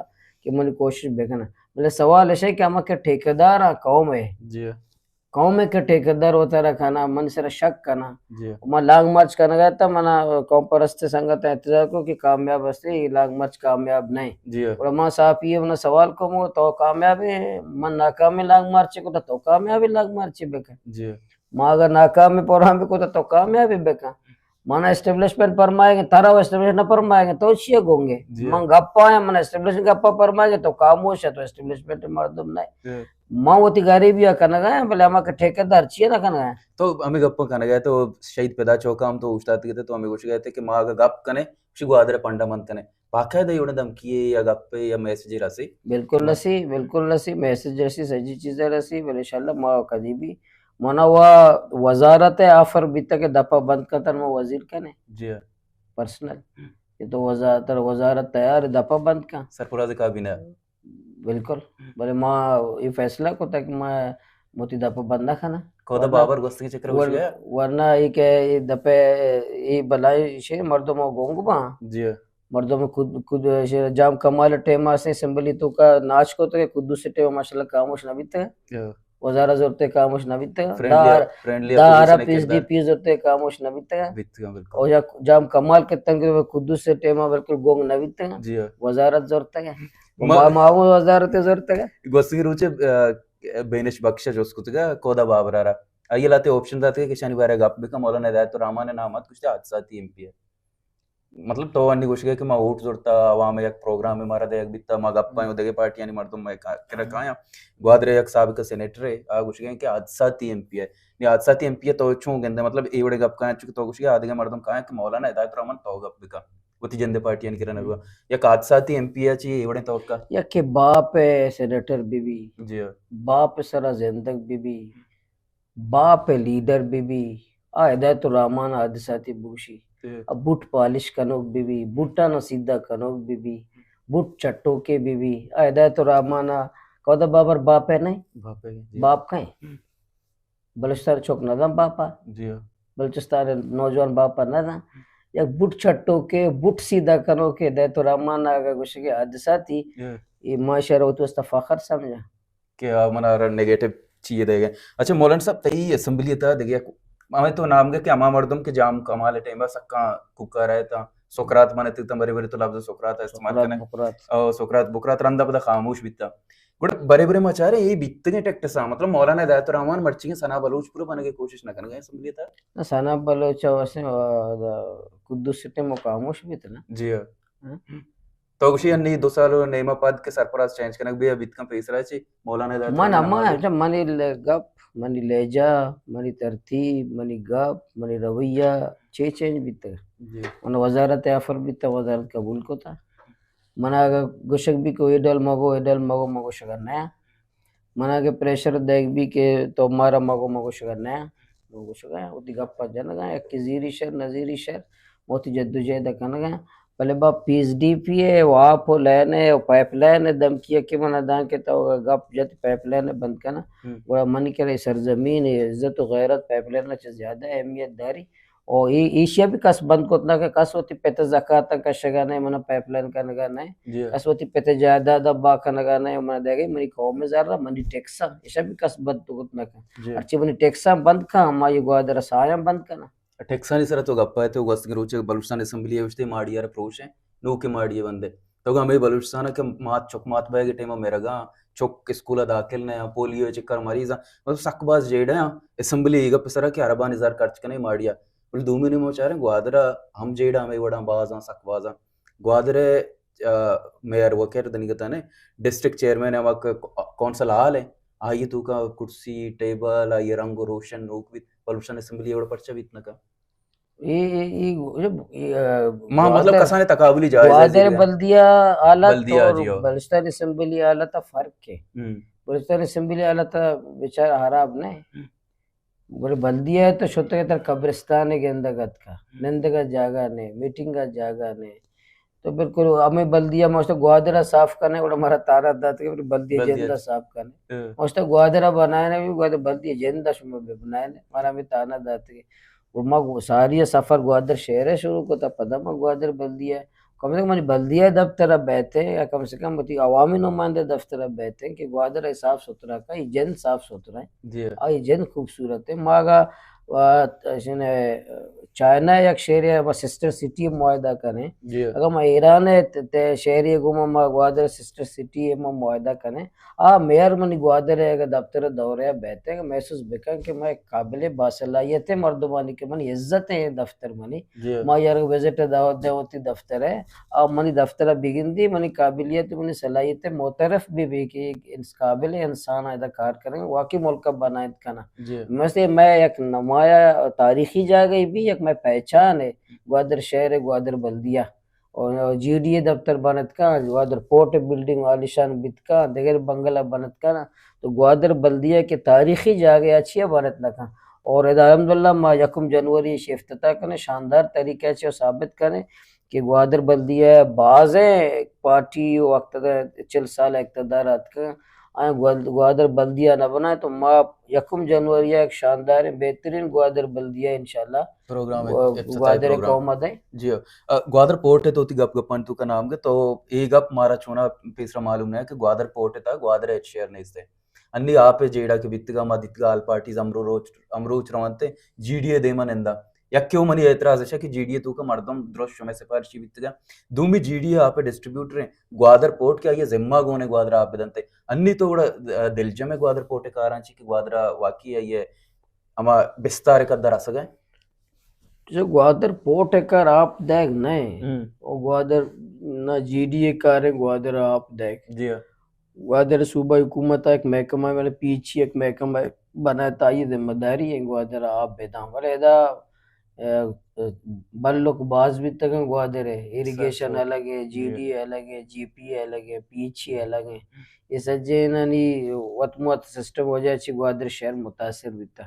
کہ من کوشش بکناں۔ بلے سوال اش ہے کہ ہما کہ ٹھیکیدار آں قوم ہے۔ جی۔ قوم ءِ کہ ٹھیکیدار وتارا کناں، من سرا شک کناں۔ جی۔ ما لانگ مارچ کنگا اتاں، منا قوم پرست سنگت احتجاج کو کہ کامیاب ہستے، اے لانگ مارچ کامیاب نہیں۔ جی۔ گڑا ما صحافی ءَ منا سوال کو، مو تو کامیاب ہے، من ناکام لانگ مارچ کو، تو کامیاب لانگ مارچ بکن۔ جی۔ ما اگر ناکام پروگرام کو تو کامیاب بکن۔ من اسٹیبلشمنٹ پرمائے گے، ترا اسٹیبلشمنٹ نہ پرمائے گے، تو چیے گونگے؟ جی۔ من گپا ہے، من اسٹیبلشمنٹ گپا پرمائے گے، تو خاموش ہے، تو اسٹیبلشمنٹ مردم نہیں۔ جی۔ من وتی غریبی ءَ کنگا ہیں، بلے ہما کہ ٹھیکیدار چیے نہ کنگا ہیں۔ تو ہمیں گپ کنگا ہے، تو شہید پدا چوکا ہم تو اوشتات گئے تھے، تو ہمیں گوش گئے تھے کہ ما اگا گپ کنے، اسی گوادر پنڈا مند کنے۔ باقاعدہ یہ انہیں دھمکی یا گپ یا میسج رسی؟ بالکل رسی، بالکل رسی، میسج رسی، سجی چیزیں رسی، بلے انشاءاللہ ما کدی بھی منا وا وزارت آفر بیتا کہ دپا بند کتن ما وزیر کنے۔ جی۔ پرسنل۔ کہ تو وزارت، وزارت تیار ہے دپا بند کن۔ سرفراز کابینہ۔ بالکل۔ بلے ما یہ فیصلہ کو تک ما متی دپا بند نہ کنا۔ کودا ورنہ، بابر گوستگی چکر ور-، گوشگا؟ ورنہ یہ کہ یہ دپے یہ بلائی شے مردم گونگ با۔ جی۔ مردم خود، خود شے جام کمال ٹائم آسے اسمبلی تو کا ناچ کو تک قدوس ٹائم ماشاءاللہ خاموش نہ بیتے۔ جی۔ وزارت زورتے خاموش نہ بیتگ۔ فرینڈلی، دار، فرینڈلی دار اپوزیشن پیس ڈی کردار۔ پی زورتے خاموش نہ بیتگ۔ بیتگ، بالکل۔ او یا جام کمال کے تنگ قدوس سے ٹیما بالکل گونگ نہ بیتگ۔ جی ہاں۔ وزارت زورتگ۔ ما-، ما-، ما وزارت زورتگ۔ گوستگی روچے، آ، بینش بخش جوست کتگ کودا بابرا را۔ آئی لاتے آپشن داتگ کہ شانی بارے گپ بکن، مولانا ہدایت الرحمن نام ات، گوشتے حادثاتی ایم پی اے۔ مطلب تو انی گوشگے کہ ما ووٹ زرتا، عوام یک پروگرام مارا دیگ بیتا، ما گپ آیاں دگہ پارٹیانی مردم ما کرا کایاں۔ گوادر یک سابق سینیٹر ہے، آ گوشگے کہ حادثاتی ایم پی اے۔ نی حادثاتی ایم پی اے تو چون گندے؟ مطلب اے وڑے گپ کایاں، چونکہ تو گوشگے آ دگہ مردم کایاں کہ مولانا ہدایت الرحمن تو گپ بکا، وتی جندے پارٹیانی کرا نہ ہوا۔ یک حادثاتی ایم پی اے چی اے وڑے توقع؟ یک کہ باپ ہے سینیٹر بی بی، جی ہاں۔ باپ سرا زندگ بی بی، باپ ء لیڈر بہ بی، آ ہدایت الرحمان ء حادثاتی بگوشی۔ ا بوٹ پالش کنوک بہ بی، بوٹاں ء سیدھا کنوک بہ بی، بوٹ چٹوکے بہ بی، آ ہدایت الرحمان ء کہدا بابر باپ ء نہیں؟ باپ ء، جی۔ باپ کہیں؟ بلوچستان چوک نہ داں باپا؟ جی ہاں۔ بلوچستان نوجوان باپا نہ داں؟ یک بوٹ چٹوکے، بوٹ سیدھا کنوکے ہدایت الرحمان ء اگا گوشگے حادثاتی، جی۔ یہ ما شہر وت واسطہ فخر سمجھا۔ کہ آ منا را نیگیٹو چیے دے گئے۔ اچھا مولانا صاحب، تئی اسمبلی تا دگہ یک ہمیں تو نام گئے کہ ہما مردم کہ جام کمال ٹائم سکاں کوکا رہے تا، سقراط بنے تک تم بری بری تو لفظ سقراط استعمال سقراط، کرنے۔ سقراط۔ او سقراط بقراط رندا پدا خاموش بیتا۔ گڑا بری بری مچارے یہ بیتگیں ٹیکٹساں، مطلب مولانا ہدایت الرحمان مرچی ثنا بلوچ پورا بنگے کوشش نہ کرنے اسمبلی تا۔ نہ، ثنا بلوچ واسے قدوس ٹائم خاموش بیت نا۔ جی ہاں۔ ہاں۔ تو گوشی انی دو سال و نیمہ پد کہ سرپراز چینج کنگ بیا بیت کن پیسرا چی مولانا ہدایت من الرحمن ہما نمازی۔ اچھا منی ل-، گپ، منی لہجہ، منی ترتیب، منی گپ، منی رویہ چے چینج بیتگ؟ جی۔ من وزارت آفر بیتا، وزارت قبول کتا۔ من اگہ گوشگ بی کہ اے ڈول مگو، اے ڈول مگو، مگو شگر نیا۔ من اگہ پریشر دیگ بی کہ تو مارا مگو، مگو شگر نیا۔ مگو شگر، وتی گپا جنگا، یک زیری شر، نزیری شر، وتی جدوجہد کنگا۔ بلے با پی ایس ڈی پی ء و آپ و لین ء و پائپ لین ء دھمکی ء کہ من ء داں کہ تو گپ جت پائپ لین ء بند کن، ہم۔ گڑا منی کرا اے سرزمین ء عزت و غیرت پائپ لین ء چہ زیادہ اہمیت داری۔ او اے ایشی ء بھی کس بند کت نہ کہ کس وتی پت ء زکات ء کشگ ء نہ، من ء پائپ لین کنگ ء نہ، جی۔ کس وتی پت ء جائیداد ء با کنگ ء نہ، من ء دئیگ ء منی قوم ء زر ء منی ٹیکس ء ایشاں بھی کس بند کت نہ کن۔ جی۔ ہرچی منی ٹیکس ء بند کن، ہما یہ گوادر ء سایاں بند کن۔ ٹیکسانی سرا تو گپ ء تو گوستگیں روچ ء بلوچستان اسمبلی ء گوشتے ماڑی ء پروش ء نوکیں ماڑی ء بندے۔ تو ہمے بلوچستان ء کہ مات چک مات بئیگ ء ٹائم ء مرگ ء، چک اسکول ء داخل نہ آں، پولیو ء چکر مریض آں، مطلب سک باز جیڑہ آں اسمبلی ء گپ ء سرا کہ اربانی زر خرچ کنے ماڑی ء۔ بلے دومی نیمگ ء چاریں گوادر ء ہم جیڑہ ہمے وڑاں باز آں، سک باز آں۔ گوادر ء، آ، میئر وکر دنیگتانے ڈسٹرکٹ چیئرمین ء ہما کہ کونسل ہال ء، آئی ء توکا کرسی، ٹیبل، آئی ء رنگ و روشن نوک بیت، بلوچستان اسمبلی ء وڑ پرچہ بیت نہ کن؟ اے، اے، اے، اے، اے، آ، ما مطلب گوادر، کسانیں تقابلی جائزہ گوادر زیرے۔ بلدیہ حالت بلدیہ، اور جی، ہو۔ بلوچستان اسمبلی حالت ء فرق ہے۔ ہم۔ بلوچستان اسمبلی حالت ء بیچارہ خراب نہ ہے۔ ہم۔ بلے بلدیہ ء تو شتگ ء تر قبرستان ء گندگ اتکا۔ ہم۔ نندگ ء جاگہ نے، میٹنگ ء جاگہ نے۔ تو بالکل ہمے بلدیہ ما گوشتہ گوادر ء صاف کنے، گڑا مارا تانا داتگ کہ بلدیہ بلدیہ جند ء صاف کنے۔ ہاں۔ ما گوشتہ گوادر ء بنائینے، گوادر بلدیہ جند ء شما بہ بنائینے، مارا ہمے تانا داتگ۔ اور ما گو-، ساری ء سفر گوادر شہر ء شروع کتا، پدا ما گوادر بلدیہ، کم سے کم منی بلدیہ دفتر ء بیت یا کم سے کم وتی عوامی نمائندہ دفتر ء بیت کہ گوادر ء صاف ستھرا کا، یہ جند صاف ستھرا ہے۔ جی۔ آ یہ جند خوبصورت ہے۔ ما اگا و چائنا یک شہرے ءَ ما سسٹر سٹی ءَ معاہدہ کنیں۔ جی۔ اگر ما ایران ءِ ت-، ت-، شہرے ءَ گوں ما، ما گوادر سسٹر سٹی ءَ ما معاہدہ کنیں، آ میئر منی گوادر ءِ اگر دفتر ءِ دورہ ءَ بیت ءَ محسوس بکن کہ ما یک قابل باصلاحیت مردمانی کہ منی عزت ءِ دفتر منی، جی۔ ما یک وزٹ ءَ دعوت دیں وتی دفتر ءَ، آ منی دفتر ءَ بگندی، منی قابلیت، منی صلاحیت معترف بہ بی کہ ایک انس-، قابل انسان ءَ ادا کار کنگ، واقعی ملک ءَ بنائت کناں۔ جی۔ مثل میں یک نمایاں تاریخی جاگہ بھی، یک میں پہچان ہے گوادر شہر ءِ، گوادر بلدیہ اور جی ڈی اے دفتر بنت کاں، گوادر پورٹ بلڈنگ عالیشان بیت کاں، دگر بنگلہ بنت کاں، تو گوادر بلدیہ کہ تاریخی جاگہ اچھی بنت نہ کاں۔ اور ادا الحمدللہ ما یکم جنوری ءَ افتتاح کنیں، شاندار طریقہ چہ ثابت کنیں کہ گوادر بلدیہ بازیں پارٹی وقت ءَ چل سال اقتدار ءَ اتکگ، آیاں گواد-، گوادر بلدیہ نہ بنائیں تو ما یکم جنوری ءَ یک شانداریں بہترین گوادر بلدیہ انشاءاللہ پروگرام ءِ گو-، افتتاحی گوادر ءِ پروگرام۔ قوم ءَ دیں۔ جی، ءَ، گوادر پورٹ ءِ تو وتی گپ گپانی توکا نام گے، تو اے گپ مارا چونا پیسرا معلوم نہ کہ گوادر پورٹ ءِ تہا گوادر ءِ ہچ شہر نیست ہے۔ انی آپ ءِ جیڑہ کہ بیتگا ما دیتگا آل پارٹیز امرو روچ، امروچ روانتے جی ڈی اے دیما نندا۔ یکے و منی اعتراض اش کہ جی ڈی اے توکا مردم درست شمئے سفارشی بیتگا۔ دومی جی ڈی اے آپ ءِ ڈسٹریبیوٹر ہیں، گوادر پورٹ کہ آئی ءِ ذمہ گون ہے گوادر آپ بدنتے۔ انی تو گڑا دلجم ہے گوادر پورٹ ءِ کاراں چی کہ گوادر واقعی آئی ءِ ہما بستار ءِ قدر اسگا ہے۔ جو گوادر پورٹ ءِ کار آپ دیگ نہ ہیں۔ ہم۔ او گوادر نہ جی ڈی اے کار ہے گوادر آپ دیگ۔ جی ہاں۔ گوادر صوبہ حکومت ءَ یک محکمہ، بلے پی ایچ ای یک محکمہ بنائے، آئی ذمہ داری ہے گوادر ءَ آپ بداں۔ بلے ادا، ءَ، ءَ، بلک باز بیتگاں گوادر ءِ، ایریگیشن سر تو۔ الگ ہے، جی۔ جی ڈی اے الگ ہے، جی پی اے الگ ہے، پی ایچ ای الگ ہے۔ یہ سجینانی وت مت سسٹم وجہ چی گوادر شہر متاثر بیتا۔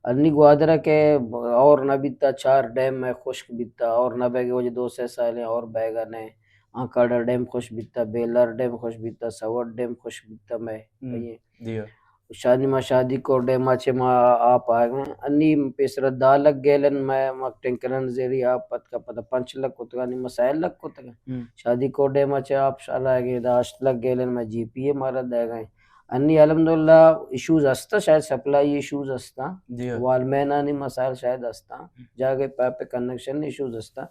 انی گوادر ءَ کہ اور نہ بیتا، چار ڈیم میں خشک بیتا، اور نہ بیگے وجہ دو سے سال ہیں اور بیگا نے۔ آنکاڑا ڈیم خوش بیتا، بیلار ڈیم خوش بیتا، سوڑ ڈیم خوش بیتا میں۔ ہم۔ یہ جی ہاں۔ شادی ما شادی کور ڈیم ءَ چہ ما آپ آگا۔ انی پیسرا دہ لکھ گیلن میں، ما ٹینکرن زیری آپ پتکا پدا پنچ لکھ کتگا، نی ما سہ لکھ کتگا۔ ہم۔ شادی کور ڈیم ءَ چہ آپ شالا گے دا ہشت لکھ گیلن میں جی پی اے مارا دے گئے۔ انی الحمدللہ ایشوز ہستا، شاید سپلائی ایشوز ہستا۔ جی ہاں۔ وال مین آنی مسائل شاید ہستا۔ جاگے پائپ کنکشن ایشوز ہستا۔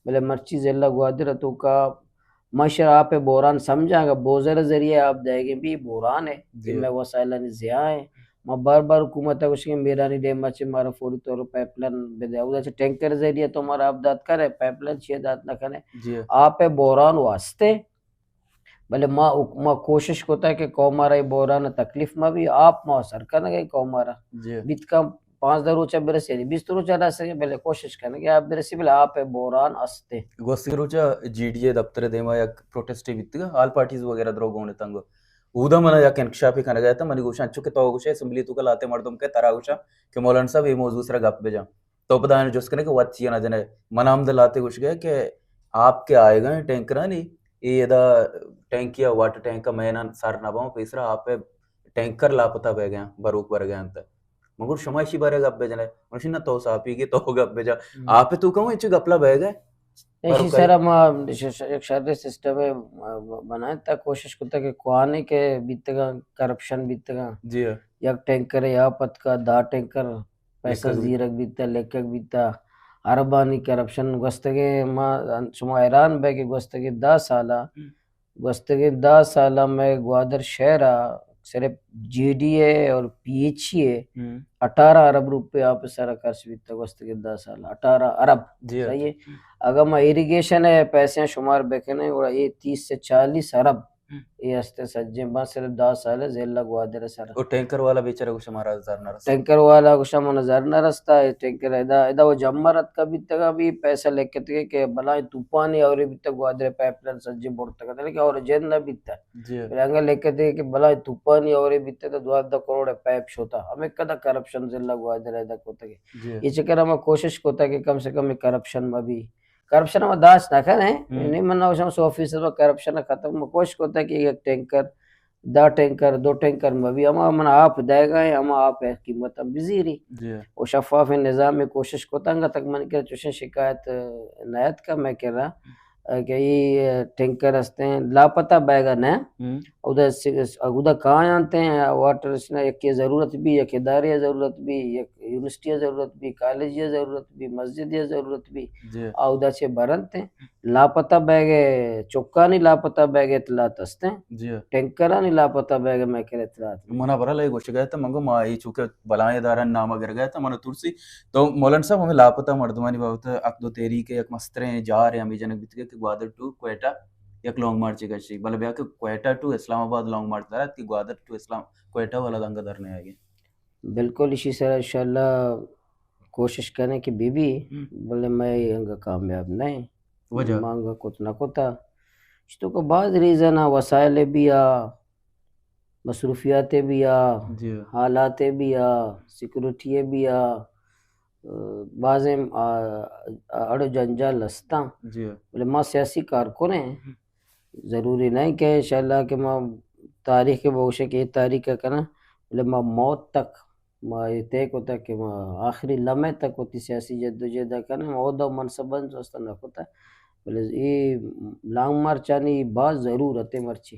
بلے مرچی ضلع گوادر توکا ما شر آپ بحران سمجھاں، اگر بوزر ذریعہ آپ دے گے بھی بحران ہے، جی۔ کہ میں وسائلانی ضیاع ہیں۔ ما بار بار حکومت ءَ گوشیں کہ میرانی ڈیم ءَ چہ مارا فوری طور پر پائپ لائن بدے۔ اودا چہ ٹینکر ذریعہ تو مارا آپ دات کرے، پائپ لائن چیئے دات نہ کنے۔ جی۔ آپ بحران واسطے، بلے ما، ما کوشش کتا کہ قوم ءَ را اے بحران تکلیف ما بھی، آپ ما سر کنگے قوم ءَ را۔ جی۔ بیت کم پانزدہ روچ ءَ برسی، یعنی بیست روچ ءَ رسے، بلے کوشش کنگے آپ برسی، بلے آپ بحران استے۔ گوستگیں روچ ءَ جی ڈی اے دفتر ءِ دیما یک پروٹیسٹے بیتگ، آل پارٹیز وغیرہ درو گون اتنگ۔ اودا من یک انکشافے کنگ ءَ اتاں، منی گوشاں انچو کہ تو گوشے اسمبلی توکا لہتے مردم کہ ترا گوشاں کہ مولانا صاحب اے موضوع سرا گپ بجاں۔ تو پدا آیاں جست کنے کہ وت چیا نہ جنے۔ من ہمد لہتے گوشگے کہ آپ کہ آئیگا ہیں ٹینکرانی، اے ادا ٹینکیا، واٹر ٹینک ءَ مینان سر نہ باں، پیسرا آپ ءِ ٹینکر لاپتہ بیگا ہیں، بروک برگا انت۔ من گوشت، شما ایشی بارے گپ بجنے؟ من گوشت، نہ، تو ساپی گے، تو گپ بجا۔ ہم۔ آپ تو کہوں انچو گپلا بہ گئے۔ ایشی بارو سر کئی؟ ما ش-، ش-، یک شر سسٹم ءَ بنائیں تا کوشش کتا کہ کوانی کہ بیتگاں، کرپشن بیتگاں۔ جی ہاں۔ یک ٹینکر یا پتکا دہ ٹینکر پیسہ لکھگ بیت۔ زیرگ بیتا، لکھگ بیتا۔ اربانی کرپشن گوستگیں ما، شما حیران بے کہ گوستگیں دہ سالا ہم۔ گوستگیں دہ سال ءَ مئے گوادر شہر ءَ صرف جی ڈی اے اور پی ایچ ای ءَ ہم۔ اٹھارہ ارب روپے آپ ءِ سر ءَ خرچ بیتگ گوستگیں دہ سال ءَ، اٹھارہ ارب۔ جی، صحیح ہے؟ ہم۔ اگر ما ایریگیشن ءِ پیسے شمار بکنیں، گڑا اے تیس سے چالیس ارب ہم۔ اے ہستے سجیں، بس صرف دہ سال ءَ ضلع گوادر ءِ سر ءَ۔ او ٹینکر والا بیچارہ گوشت مارا زر نہ رستا۔ ٹینکر والا گوشت منا زر نہ رستا، اے ٹینکر ادا، ادا وہ جمع رتکا بیتگا بھی پیسہ لکھتگے کہ بلاہیں طوفانی اور بیتگ گوادر ءِ پائپ لائن سجیں برتگ، لیکن اور جند نہ بیتگ۔ جی۔ بلے انگا لکھتے کہ بلاہیں طوفانی اور بیتے تو دوازدہ کروڑ ءِ پائپ شوتا۔ ہمیں کدا کرپشن ضلع گوادر ءَ ادا کتگے۔ جی۔ اے چکر ءَ ما کوشش کتا کہ کم سے کم اے کرپشن مہ بی۔ کرپشن ءَ ما داشت نہ کنے۔ ہم۔ یعنی من نہ گوشاں سو فیصد ما کرپشن ءَ ختم، ما کوشش کتا کہ یک ٹینکر، دہ ٹینکر، دو ٹینکر مہ بی، ہما من آپ دئیگا ہیں، ہما آپ ءِ قیمت ہم بزیری۔ جی۔ و شفاف نظام ءِ کوشش کتا، انگا تک من کرا چوشیں شکایت نہ اتکا مئے کرا۔ کہ اے ٹینکر ہستیں، لاپتہ بیگا نہ، ہم۔ اودا س-، اودا کایاں تیں، واٹر اس نا یکے ضرورت بی، یک ادارے ضرورت بی، یک یونیورسٹی ضرورت بی، کالجے ضرورت بی، مسجدے ضرورت بی، جی۔ اودا چہ برنت۔ لاپتہ بیگے، چکانی لاپتہ بیگے اطلاعات ہستیں۔ جی۔ ٹینکرانی لاپتہ بیگے مئے کرا اطلاعات۔ منا برحال اے گوشگا ات، من گو ما اے چونکہ بلائیں ادارہ نام گرگا ات، من ترسی۔ تو مولانا صاحب، ہمیں لاپتہ مردمانی بابت عقد و تحریک یک مستریں جارے ہمیں جنگ بیتگے کہ گوادر ٹو کوئٹہ یک لانگ مارچ کشی، بلے بیا کہ کوئٹہ ٹو اسلام آباد لانگ مارچ درات کہ گوادر ٹو اسلام، کوئٹہ والا دنگا در نہ آگے۔ بالکل، اسی سر انشاءاللہ کوشش کریں کہ بی بی، ہم۔ بلے میں انگا کامیاب نہیں۔ وجہ؟ مانگا کت نہ کتا۔ اس تو کو بعض ریزن آ، وسائل بھی آ، مصروفیات بھی آ، جی۔ حالات بھی آ، سیکورٹی بھی آ، بازیں، آ، آ، اڑ و جنجال ہستاں۔ جی۔ بلے ما سیاسی کارکن ہیں۔ ہم۔ ضروری نہیں کہ انشاءاللہ کہ ما تاریخ کے بگوشے کہ یہ تاریخ کا کرنا، بلے ما موت تک ما یہ طے کتا کہ ما آخری لمحے تک وتی سیاسی جدوجہد کنیں، ما عہدہ و منصباں واسطہ نہ کتا، بلے یہ لانگ مارچانی باز ضرورت ہے مرچی۔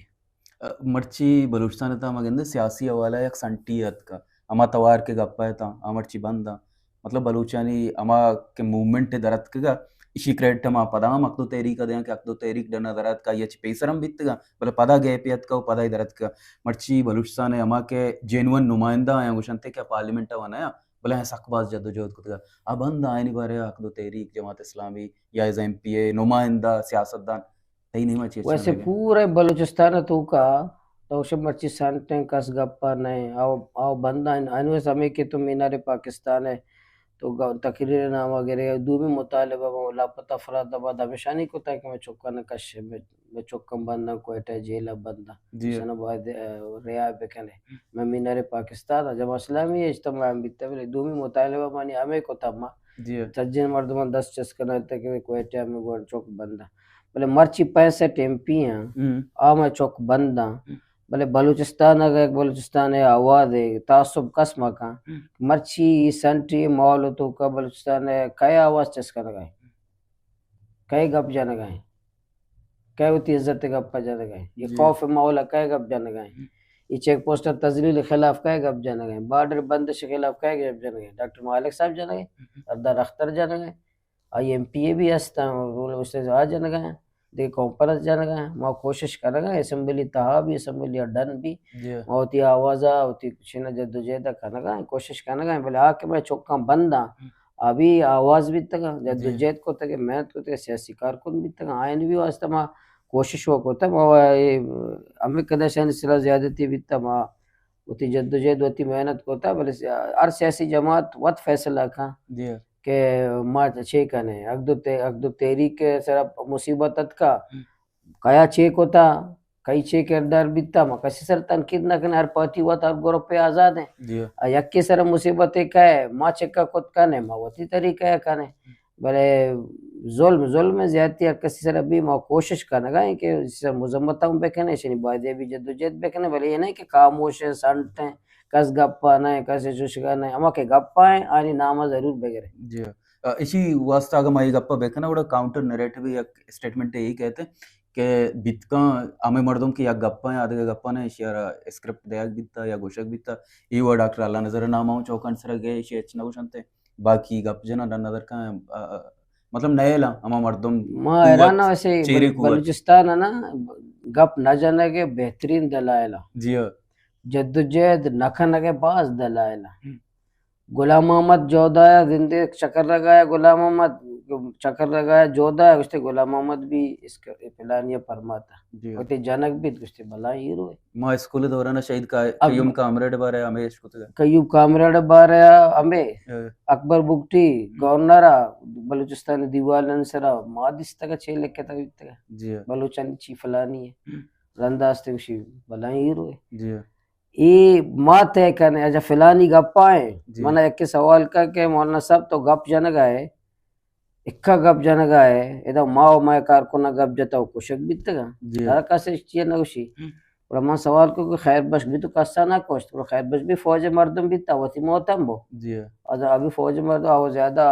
ء، مرچی بلوچستان ء تہا ما گندیں سیاسی حوالہ ء یک سنٹی اتکا، ہما توار کہ گپ ء اتاں، آ مرچی بند آں۔ مطلب بلوچانی ہما کہ موومنٹ ء در اتکگا، ایشی کریڈٹ ما پدا ہم عقد و تحریک ء دیاں کہ عقد و تحریک ڈن ء در اتکا، آئی ء چہ پیسر ہم بیتگاں، بلے پدا گیپ ء اتکا و پدا ای در اتکا۔ مرچی بلوچستان ء ہما کہ جینوئن نمائندہ آیاں گوشنت کہ پارلیمنٹ ء و نیاں، بلے آیاں سک باز جد و جہد کتگا۔ آ بند آں، آیانی بارے ء عقد و تحریک، جماعت اسلامی یا ایز ایم پی اے نمائندہ، سیاستدان، تئی نیما چی اچ ویسے نہ لگے؟ پورے بلوچستان ء توکا تو شب مرچی سنٹیں، کس گپا نئے، او، او بندہ ان-، انوس ہمیں کہ تو مینار پاکستان ہے، تو گ-، تقریر نامہ گرے، دومی مطالبہ با لاپتہ افراد آباد ہمیشانی کتا کہ میں چکا نہ کش، میں، میں چکم بنداں کوئٹہ جیل ء بنداں، جی۔ شنا باید، ا، رہا بکنے۔ میں مینار پاکستان ء جماعت اسلامی اجتماع ہم بیتا، بلے دومی مطالبہ مانی ہمیں کتا ما جی۔ سجن مردمان دست چست کنائینتگ کہ کوئٹہ ء ہمے گوڑ چک بند آں۔ بلے مرچی پینسٹھ ایم پی آں، ہم۔ آ مئے چک بند آں۔ ہم۔ بلے بلوچستان اگہ یک بلوچستان ء آواز ء تعصب کس مہ کن۔ ہم۔ مرچی ای سنٹری ماحول ء توکا بلوچستان ء کئے آواز چست کنگ ء؟ کئے گپ جنگ ء؟ کئے وتی عزت ء گپ ء جنگ ء؟ یہ جی۔ خوف ماحول ء کئے گپ جنگ ء؟ ہم۔ یہ چیک پوسٹ ء تذلیل خلاف کئے گپ جنگ ء؟ بارڈر بندش خلاف کئے گپ جنگ ء؟ ڈاکٹر مالک صاحب جنگ ء؟ ہم۔ سردار اختر جنگ ء؟ آئی ایم پی اے بھی ہستاں، استاد آ جنگا ہیں، دے کانفرنس جنگا ہیں، ما کوشش کنگا ہیں، اسمبلی تہا بھی، اسمبلی ڈن بھی، جی۔ ما وتی آوازا، وتی چینا جدوجہد کنگا ہیں، کوشش کنگا ہیں، بلے آ کہ میں چکاں بنداں، ہم۔ آ بھی آواز بیتگا، جی۔ جدوجہد کتگے، محنت کتگے، سیاسی کارکن بیتگا، آئین بھی واسطہ ما کوشش و کتا، ما اے ہمیں کدشانی سرا زیادتی بیتا، ما وتی جدوجہد، وتی محنت کتا، بلے س-، ہر سیاسی جماعت وت فیصلہ کن۔ جی۔ کہ ما چے کنیں، اگدو تے-، اگدو تحریک ء سرا مصیبت اتکا، ہم۔ کیا چے کتا، کئی چے کردار بیتا، ما کسی سر تنقید نہ کنیں، ہر پارٹی وت ہر گروپ آزاد ہیں۔ جی۔ آ یکے سر مصیبت کئے، ما چکا کت کنیں، ما وتی طریقہ ء کنیں۔ بلے ظلم، ظلم ء زیادتی ہر کسی سر بھی ما کوشش کنگا ہیں کہ اس سر مذمت ہم بکنیں، اشانی بایدے بھی جدوجہد بکنیں، بلے یہ نہیں کہ خاموش ہیں، سنٹ ہیں۔ کس گپا نہ، کس چوشگا نہ، ہما کہ گپا ہیں، آنی نام ضرور بگرے۔ جی۔ ا، اسی واسطہ اگر ما یہ گپا بکناں، گڑا کاؤنٹر نیریٹو یک اسٹیٹمنٹ یہی کہتے ہیں کہ بیتکاں ہمیں مردم کہ یک گپا ہیں، آدھے گپا نہ، اشی را اسکرپٹ دیگ بیتا یا گوشگ بیتا، یہ وہ ڈاکٹر اللہ نظر نام ہوں چوکان سر گئے، اشی اچ نہ گوشنتے، باقی گپ جنا ڈن نظر کا، ا، ا، مطلب نئے لا، ہما مردم ما قوت، حیران ہوں، ایسے چیرے بل-، قوت۔ بلوچستان ہے نا، گپ نہ جانے کے بہترین دلائل ہیں۔ جی ہاں۔ جدوجہد نہ کنگ ء باز دلائل ء۔ ہم۔ غلام محمد جودا ء زندے چکر لگایا، غلام محمد چکر لگایا، جودا ء گوشتے غلام محمد بھی اس ک-، پلانی ء پرماتا۔ جی۔ وتی جنگ بیت گوشتے بلا ہیرو ہے۔ ما اسکول دوران شہید کا-، اب قیوم کامریڈ بارے ہمیش کتگ۔ قیوم کامریڈ بارے ہمیں اے۔ اکبر بگٹی ہم۔ گورنر ء بلوچستان دیوان سرا ما دستگ چے لکھتا بیتگ۔ جی۔ بلوچانی چی فلانی ہے۔ ہم۔ رندا است گوشی بلا ہیرو ہے۔ جی۔ اے ما طے کنے، اچھا فلانی گپا ہیں۔ جی۔ منا یک سوال کا کہ مولانا صاحب تو گپ جنگا ہے، اکا گپ جنگا ہے، ادا ما و مئے کارکنا گپ جتا و کشک بیتگا۔ جی۔ ترا کس چیئے نگوشی۔ ہم۔ گڑا من سوال کو کہ خیر بخش بھی تو کسا نہ کشت، گڑا خیر بخش بھی فوج مردم بیتا، وتی موتم بو۔ جی۔ ادا ابھی فوج مردم آو زیادہ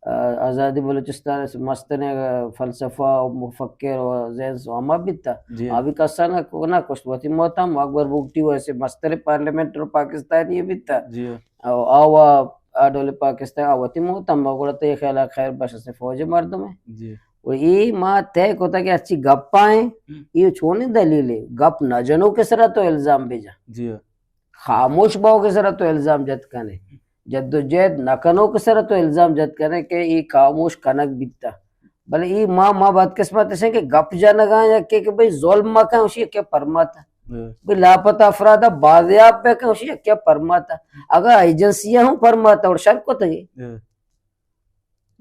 آ، آزادی بلوچستان ءِ مستریں، آ، فلسفہ و مفکر و ذہن و ہما بیتا۔ جی۔ آ بھی کسا نہ کو-، نہ کشت۔ وتی موت ہم اکبر بگٹی و ایسے مستریں پارلیمنٹ و پاکستانی بیتا۔ جی۔ او آ و آ ڈول پاکستان آ وتی موت ہم گڑا تئی خیال ءَ خیر بش است فوج مردم ہے۔ جی۔ و ای ما طے کتا کہ ہرچی گپا ہیں، ہم۔ یہ چونی دلیل ہے؟ گپ نہ جنو کے سرا تو الزام بجا۔ جی۔ خاموش باؤ کے سرا تو الزام جت کنے۔ جدوجہد نہ کنوک سر تو الزام جت کنے کہ ای خاموش کنگ بیتا۔ بلے ای ما، ما بدقسمت اسیں کہ گپ جنگا یا کہ، کہ بھئی ظلم مکن، اشی کیا پرماتا۔ ہاں۔ بھئی لاپتہ افراد بازیاب بکن، اشی کیا پرماتا۔ اگر ایجنسیاں ہوں پرماتا اور شر کو تگی۔ ہاں۔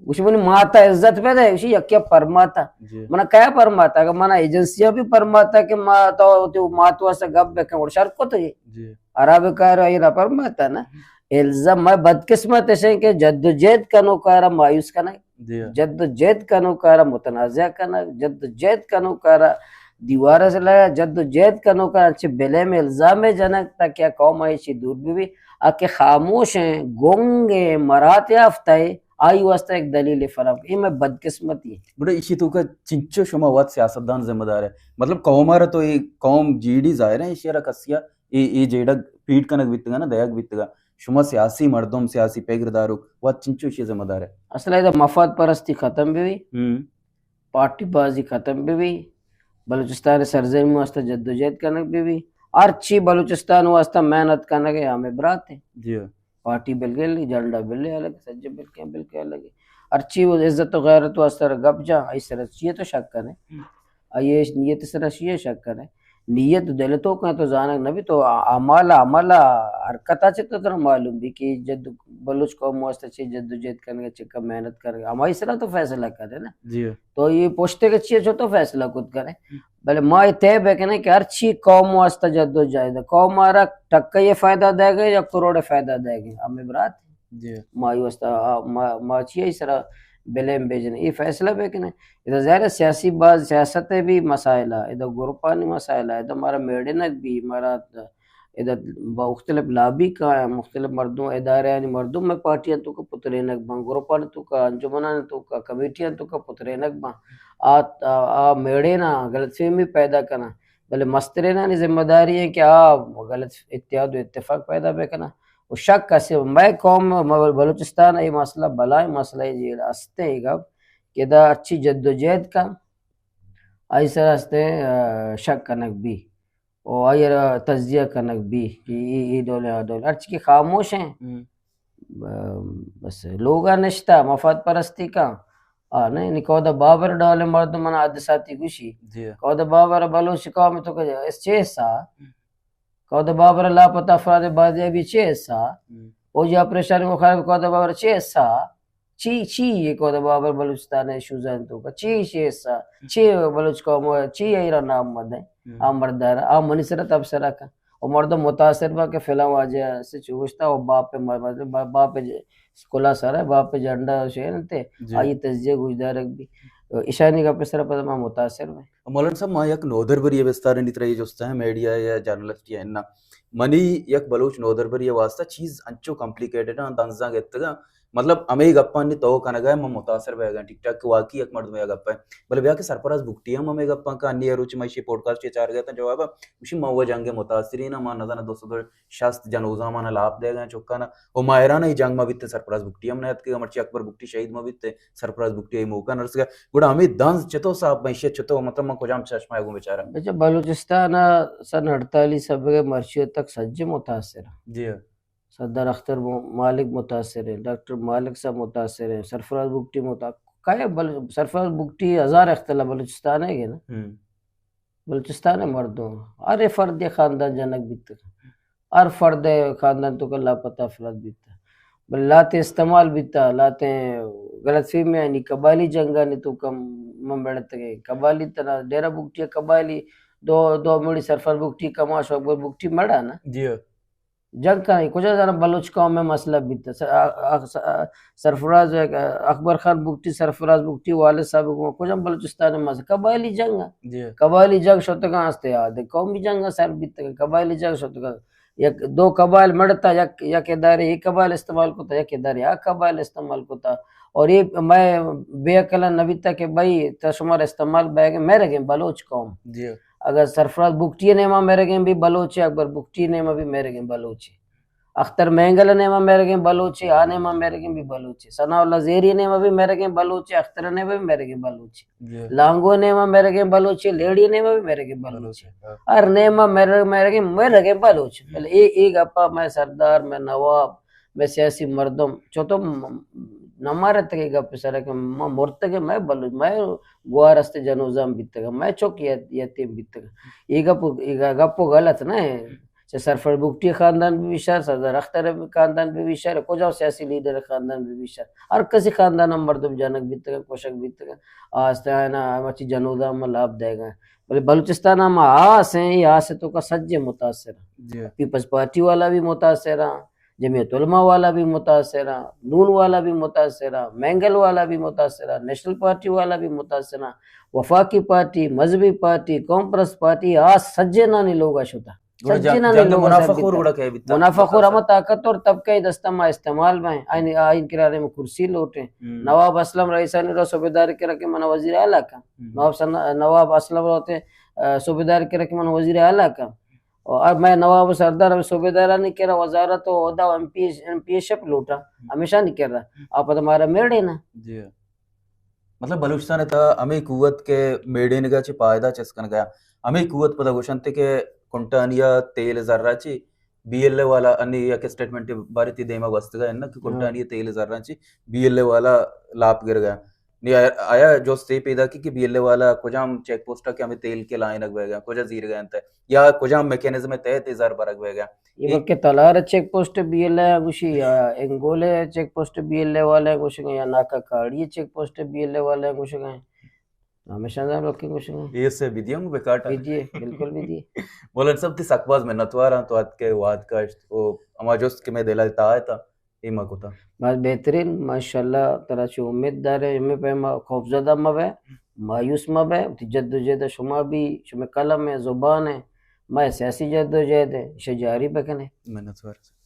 اشی منی ماتا عزت پیدا ہے، اشی کیا پرماتا۔ جی۔ منا کیا پرماتا؟ اگر منا ایجنسیاں بھی پرماتا کہ ما تو، تو ماتو اسا گپ بکن اور شر کو تگی۔ جی۔ خراب کار ءَ نہ پرماتا نا۔ الزام، مئے بدقسمت اش انت کہ جدوجہد کنوکارا مایوس کنگ، جی۔ جدوجہد کنوکارا متنازعہ کنگ، جدوجہد کنوکارا دیوار ءَ لگا، جدوجہد کنوکارا انچیں بلیم الزام جنگ تاکہ آ قوم ایشی دور بہ بی۔ آ کہ خاموش ہیں، گنگ ہیں، مراعات یافتہ ہیں، آئی واسطہ ایک دلیل فراہم۔ اے مئے بدقسمتی ہے۔ گڑا ایشی توکا چنچو شما وت سیاستدان ذمہ دار ہے؟ مطلب قوم ءَ را تو اے قوم جیڑی ظاہر ہے، ایشی را کسیا اے، اے جیڑگ پیٹ کنگ بیتگا نا، دئیگ بیتگا۔ شما سیاسی مردم، سیاسی پگر داروک، وت چنچو ایشی ذمہ دار ہے؟ اصل ہے ادا مفاد پرستی ختم بہ بی، ہم۔ پارٹی بازی ختم بہ بی، بلوچستان سرزمین واسطہ جدوجہد کنگ بہ بی، ہر چی بلوچستان واسطہ محنت کنگ ہے، ہمیں برات ہیں۔ جی۔ پارٹی بلگے الگ، جھنڈا بلے الگ، سجے بلکیں، بلکیں الگ۔ ہرچی وہ عزت و غیرت واسطہ گپ جا، آئی سر چیئے تو شک کنے۔ ہم۔ آئی نیت سر چیئے شک کنے۔ نیت دل تو کن تو زانگ نبی تو اعمال، عمل، حرکت چہ تو ترا معلوم بی کہ جد بلوچ قوم واسطہ چے جدوجہد کنگے، چکا محنت کنگے، ہمائی سرا تو فیصلہ کرے نا۔ جی۔ تو یہ پوچھتے کہ چیئے چو تو فیصلہ کت کرے۔ ہم۔ بلے ما اے طے بکنیں کہ ہرچی قوم واسطہ جدوجہد، قوم ءَ را ٹکہ یہ فائدہ دے گئے یا کروڑ فائدہ دے گئے، ہمیں برات۔ جی۔ ما اے واسطہ، آ، ما، ما چی اے سرا بلیم بیجن، یہ فیصلہ بکنیں۔ ادا ظاہر ہے سیاسی باز، سیاست بھی مسائل ہے، ادا گروپانی مسائل ہے، ادا مارا میڑنگ بھی، مارا ادا با مختلف لابی کا، مختلف مردم، ادارے آنی مردم میں پارٹیاں تو کا پترینک بان، گروپانی تو کا، انجمنانی تو کا، کمیٹیاں تو کا پترینک بان۔ آ، آ، آ میڑینا غلط فہمی پیدا کنا۔ بلے مسترینانی ذمہ داری ہے کہ آ غلط اتحاد و اتفاق پیدا بکنا۔ و شک اسے مئے قوم، مئے بلوچستان اے مسئلہ بلائیں مسئلہ ہے جی ہستے گپ کہ دا اچھی جدوجہد کا آئی سر ہستے، آ، شک کنگ بی۔ و آئی را تجزیہ کنگ بی کہ ای، ای ڈول آ ڈول۔ ہرچی کہ خاموش ہیں۔ ہم۔ ب-، بس لوگا نشتہ، مفاد پرستی کا۔ آ، نہیں، نہیں، کہو دا بابر ڈول مردم منا حد ساتی گوشی۔ جی۔ کہو دا بابر بلوچ قوم تو کہ اس چے حصہ؟ کہو دا بابر لاپتہ افراد بازیابی چے حصہ؟ ہم۔ فوجی آپریشن مخالف کہو دا بابر چے حصہ؟ چی، چی یہ کہو دا بابر بلوچستان ہے شوزان تو کا؟ چی، چی حصہ؟ چی بلوچ قوم ہے؟ چی ایرا نام مدے؟ ہم۔ آ مردار، آ منی سر تبصرہ کا۔ و مردم متاثر با کہ فلاں واجہ سے چوشتا و باپ پہ مر-، مطلب با-، باپ پہ ج-، کلا سر ہے، باپ پہ جھنڈا شیر انتے، جی۔ آئی تجزیہ گوشدارگ بھی۔ اشانی کا پہ سر پتہ ما متاثر میں۔ مولانا صاحب، ما یک نودربری بستارے نی ترا یہ جستا ہے، میڈیا یا جرنلسٹ یا انہ۔ منی یک بلوچ نودربری واسطہ چیز انچو کمپلیکیٹڈ ہیں، دنزاں گتگا۔ مطلب، ہمے گپانی تو کنگا ہے، من متاثر بیگا، ٹھیک ٹھاک کہ واقعی یک مردمے گپ ہے۔ بلے بیا کہ سرفراز بگٹی ہم ہمے گپاں کا، انی روچ ما ایشی پوڈکاسٹ چارگا تاں جواب، گوشی ما وہ جنگ متاثرین، ما نزانہ دو سد شست جنوزامانا لاپ دے گئے چکانا۔ و ماہران ای جنگ ما بیتے سرفراز بگٹی ہم نہ اتکے، مرچی اکبر بگٹی شہید ما بیتے، سرفراز بگٹی ای موقع نہ رسگا۔ گڑا ہمیں دنز چتو صاحب معیشت چتو، مطلب من کجام چشمہ گوں بچاراں؟ اچھا، بلوچستان سن اڑتالیس ابگے مرچی تک سجے متاثر۔ جی۔ سردار اختر مو-، مالک متاثر ہیں، ڈاکٹر مالک صاحب متاثر ہیں، سرفراز بگٹی متا-، کئے بل-، سرفراز بگٹی ہزار اختلاف بلوچستان ہے کہ نا؟ ہم۔ بلوچستان مردم، ہر فرد خاندان جنگ بیت، ہر فرد خاندان تو کا لاپتہ افراد بیت، بل لاتے استعمال بیتا، لاتے غلط فہمی آنی قبائلی جنگانی تو کم من بڑھتے گئے۔ قبائلی تنا ڈیرہ بگٹی قبائلی دو، دو مڑی سرفر بگٹی کماش اکبر بگٹی مڑا نا۔ جی۔ جنگ کنائی، کجا زانا بلوچ قوم میں مسئلہ بیتا؟ س-، آ-، آ-، س-، آ-، سرفراز، آ، اکبر خان بگٹی، سرفراز بگٹی، والد صاحب کو کجا بلوچستان میں مسئلہ؟ قبائلی جنگ ہے۔ جی۔ قبائلی جنگ شتگاں ہستے یاد ہے۔ قومی جنگ سر بیتا، قبائلی جنگ شتگاں۔ یک دو قبائل مڑتا، یک یک ادارے اے قبائل استعمال کتا، یک ادارے آ قبائل استعمال کتا۔ اور اے مئے بے عقلاں نہ بیتا کہ بھائی تا شمار استعمال بیگیں، مئے رگیں بلوچ قوم۔ جی۔ اگر سرفراز بگٹی نیما مئے رگیں بھی بلوچے، اکبر بگٹی نیما بھی مئے رگیں بلوچے، اختر مینگل نیما مئے رگیں بلوچے، آ نیما مئے رگیں بھی بلوچے، ثناء اللہ زیری نیما بھی مئے رگیں بلوچے، اختر نیما بھی مئے رگیں بلوچے، جی۔ لانگو نیما مئے رگیں بلوچے، لیڑی نیما بھی مئے رگیں بلوچے۔ بلوچے، ہاں۔ ہر نیما مئے رگ-، مئے رگیں، مئے رگیں بلوچ۔ بلے اے، اے گپا مئے سردار، مئے نواب، مئے سیاسی مردم چو تو م-، نہ مارتگ اے گپ سر کہ ما مرتگ، مئے بلوچ، مئے گوار است جنوزام بیتگ، مئے چک یت-، یتیم بیتگ۔ اے گپ، اے گ-، گپ غلط نہ اے۔ چہ سرفراز بگٹی خاندان بہ بی شر، سردار اختر خاندان بہ بی شر، کجا سیاسی لیڈر خاندان بہ بی شر، ہر کسی خاندان ہم مردم جنگ بیتگ، کشگ بیتگ۔ آ است آئینا مرچی جنوزام ما لاپ دے گئے۔ بلے بلوچستان ہم آس ہیں، اے آس تو کا سجے متاثر ہیں۔ جی۔ پیپلز پارٹی والا بھی متاثر ہیں، جمعیت علماء والا بھی متاثر ہیں، نون والا بھی متاثر ہیں، مینگل والا بھی متاثر ہیں، نیشنل پارٹی والا بھی متاثر ہیں، وفاقی پارٹی، مذہبی پارٹی، قوم پرست پارٹی، آ سجے نانی لوگ شتا۔ گڑا جنگ، سجے نانی جنگ لوگ منافع خور گڑا کئے بیتا؟ منافع خور ہما طاقتور طبقہ ای دستا ما استعمال بیں، آئین، آئین کرارے میں کرسی لوٹیں۔ ہم۔ نواب اسلم رئیسانی رو صوبیدار کرا کہ من وزیر اعلیٰ کا۔ ہم۔ نواب سن-، نواب اسلم روتے، آ، صوبیدار کرا کہ من وزیر اعلیٰ کا۔ اور اب میں نواب سردار، ہمیں صوبیدارانی کرا وزارت و عہدہ و ایم پی، ایم پی اے شپ لوٹا۔ ہم۔ ہمیشہ نہیں کر رہا۔ آپ تو ہمارا میڑے نا۔ جی۔ مطلب بلوچستان ءِ تہا ہمے قوت کہ میڑینگ ءَ چہ پائدہ چست کنگ ءَ، ہمے قوت پدا گوشنت کہ کنٹانی ءَ تیل ءِ زر ءَ چہ بی ایل اے والا، انی یک اسٹیٹمنٹ بارے تئی دیما گوستگ ءَ انت کہ ہاں۔ کنٹانی ءَ تیل ءِ زر ءَ چہ بی ایل اے والا لاپ گرگ ءَ۔ نی آیا، آیا جست اے پیدا کی کہ بی ایل اے والا کجام چیک پوسٹ ءَ کہ ہمے تیل کہ لائینگ بیگ ءَ، کجا زیرگ ءَ انت یا کجام میکانزم ءِ تحت اے زر برگ بیگ ءَ؟ اے اے وقت تلار check post B L A گوشی یا انگولے check post B L A والے گوشگ ءَ یا ناکا کاڑی check post B L A والے گوشگ ءَ۔ ہمیشہ دا لوکی گوشگ ءَ۔ اے سے بدیاں گو بیکاٹ۔ بدیے، بالکل بدیے۔ مولانا صاحب، تئی سک باز منتوار آں، تو اتکے واد کشت او ہما جست کہ میں دل ءِ تہا ات، اے ما کتا۔ باز بہترین، ماشاءاللہ، ترا چو امید دارے، ہمے پیما خوفزدہ مبے، مایوس مبے، وتی جدوجہد شما بھی، شما قلم ہے، زبان ہے، ما سیاسی جدوجہد ہے، اسے جاری بکنے۔ منتوار۔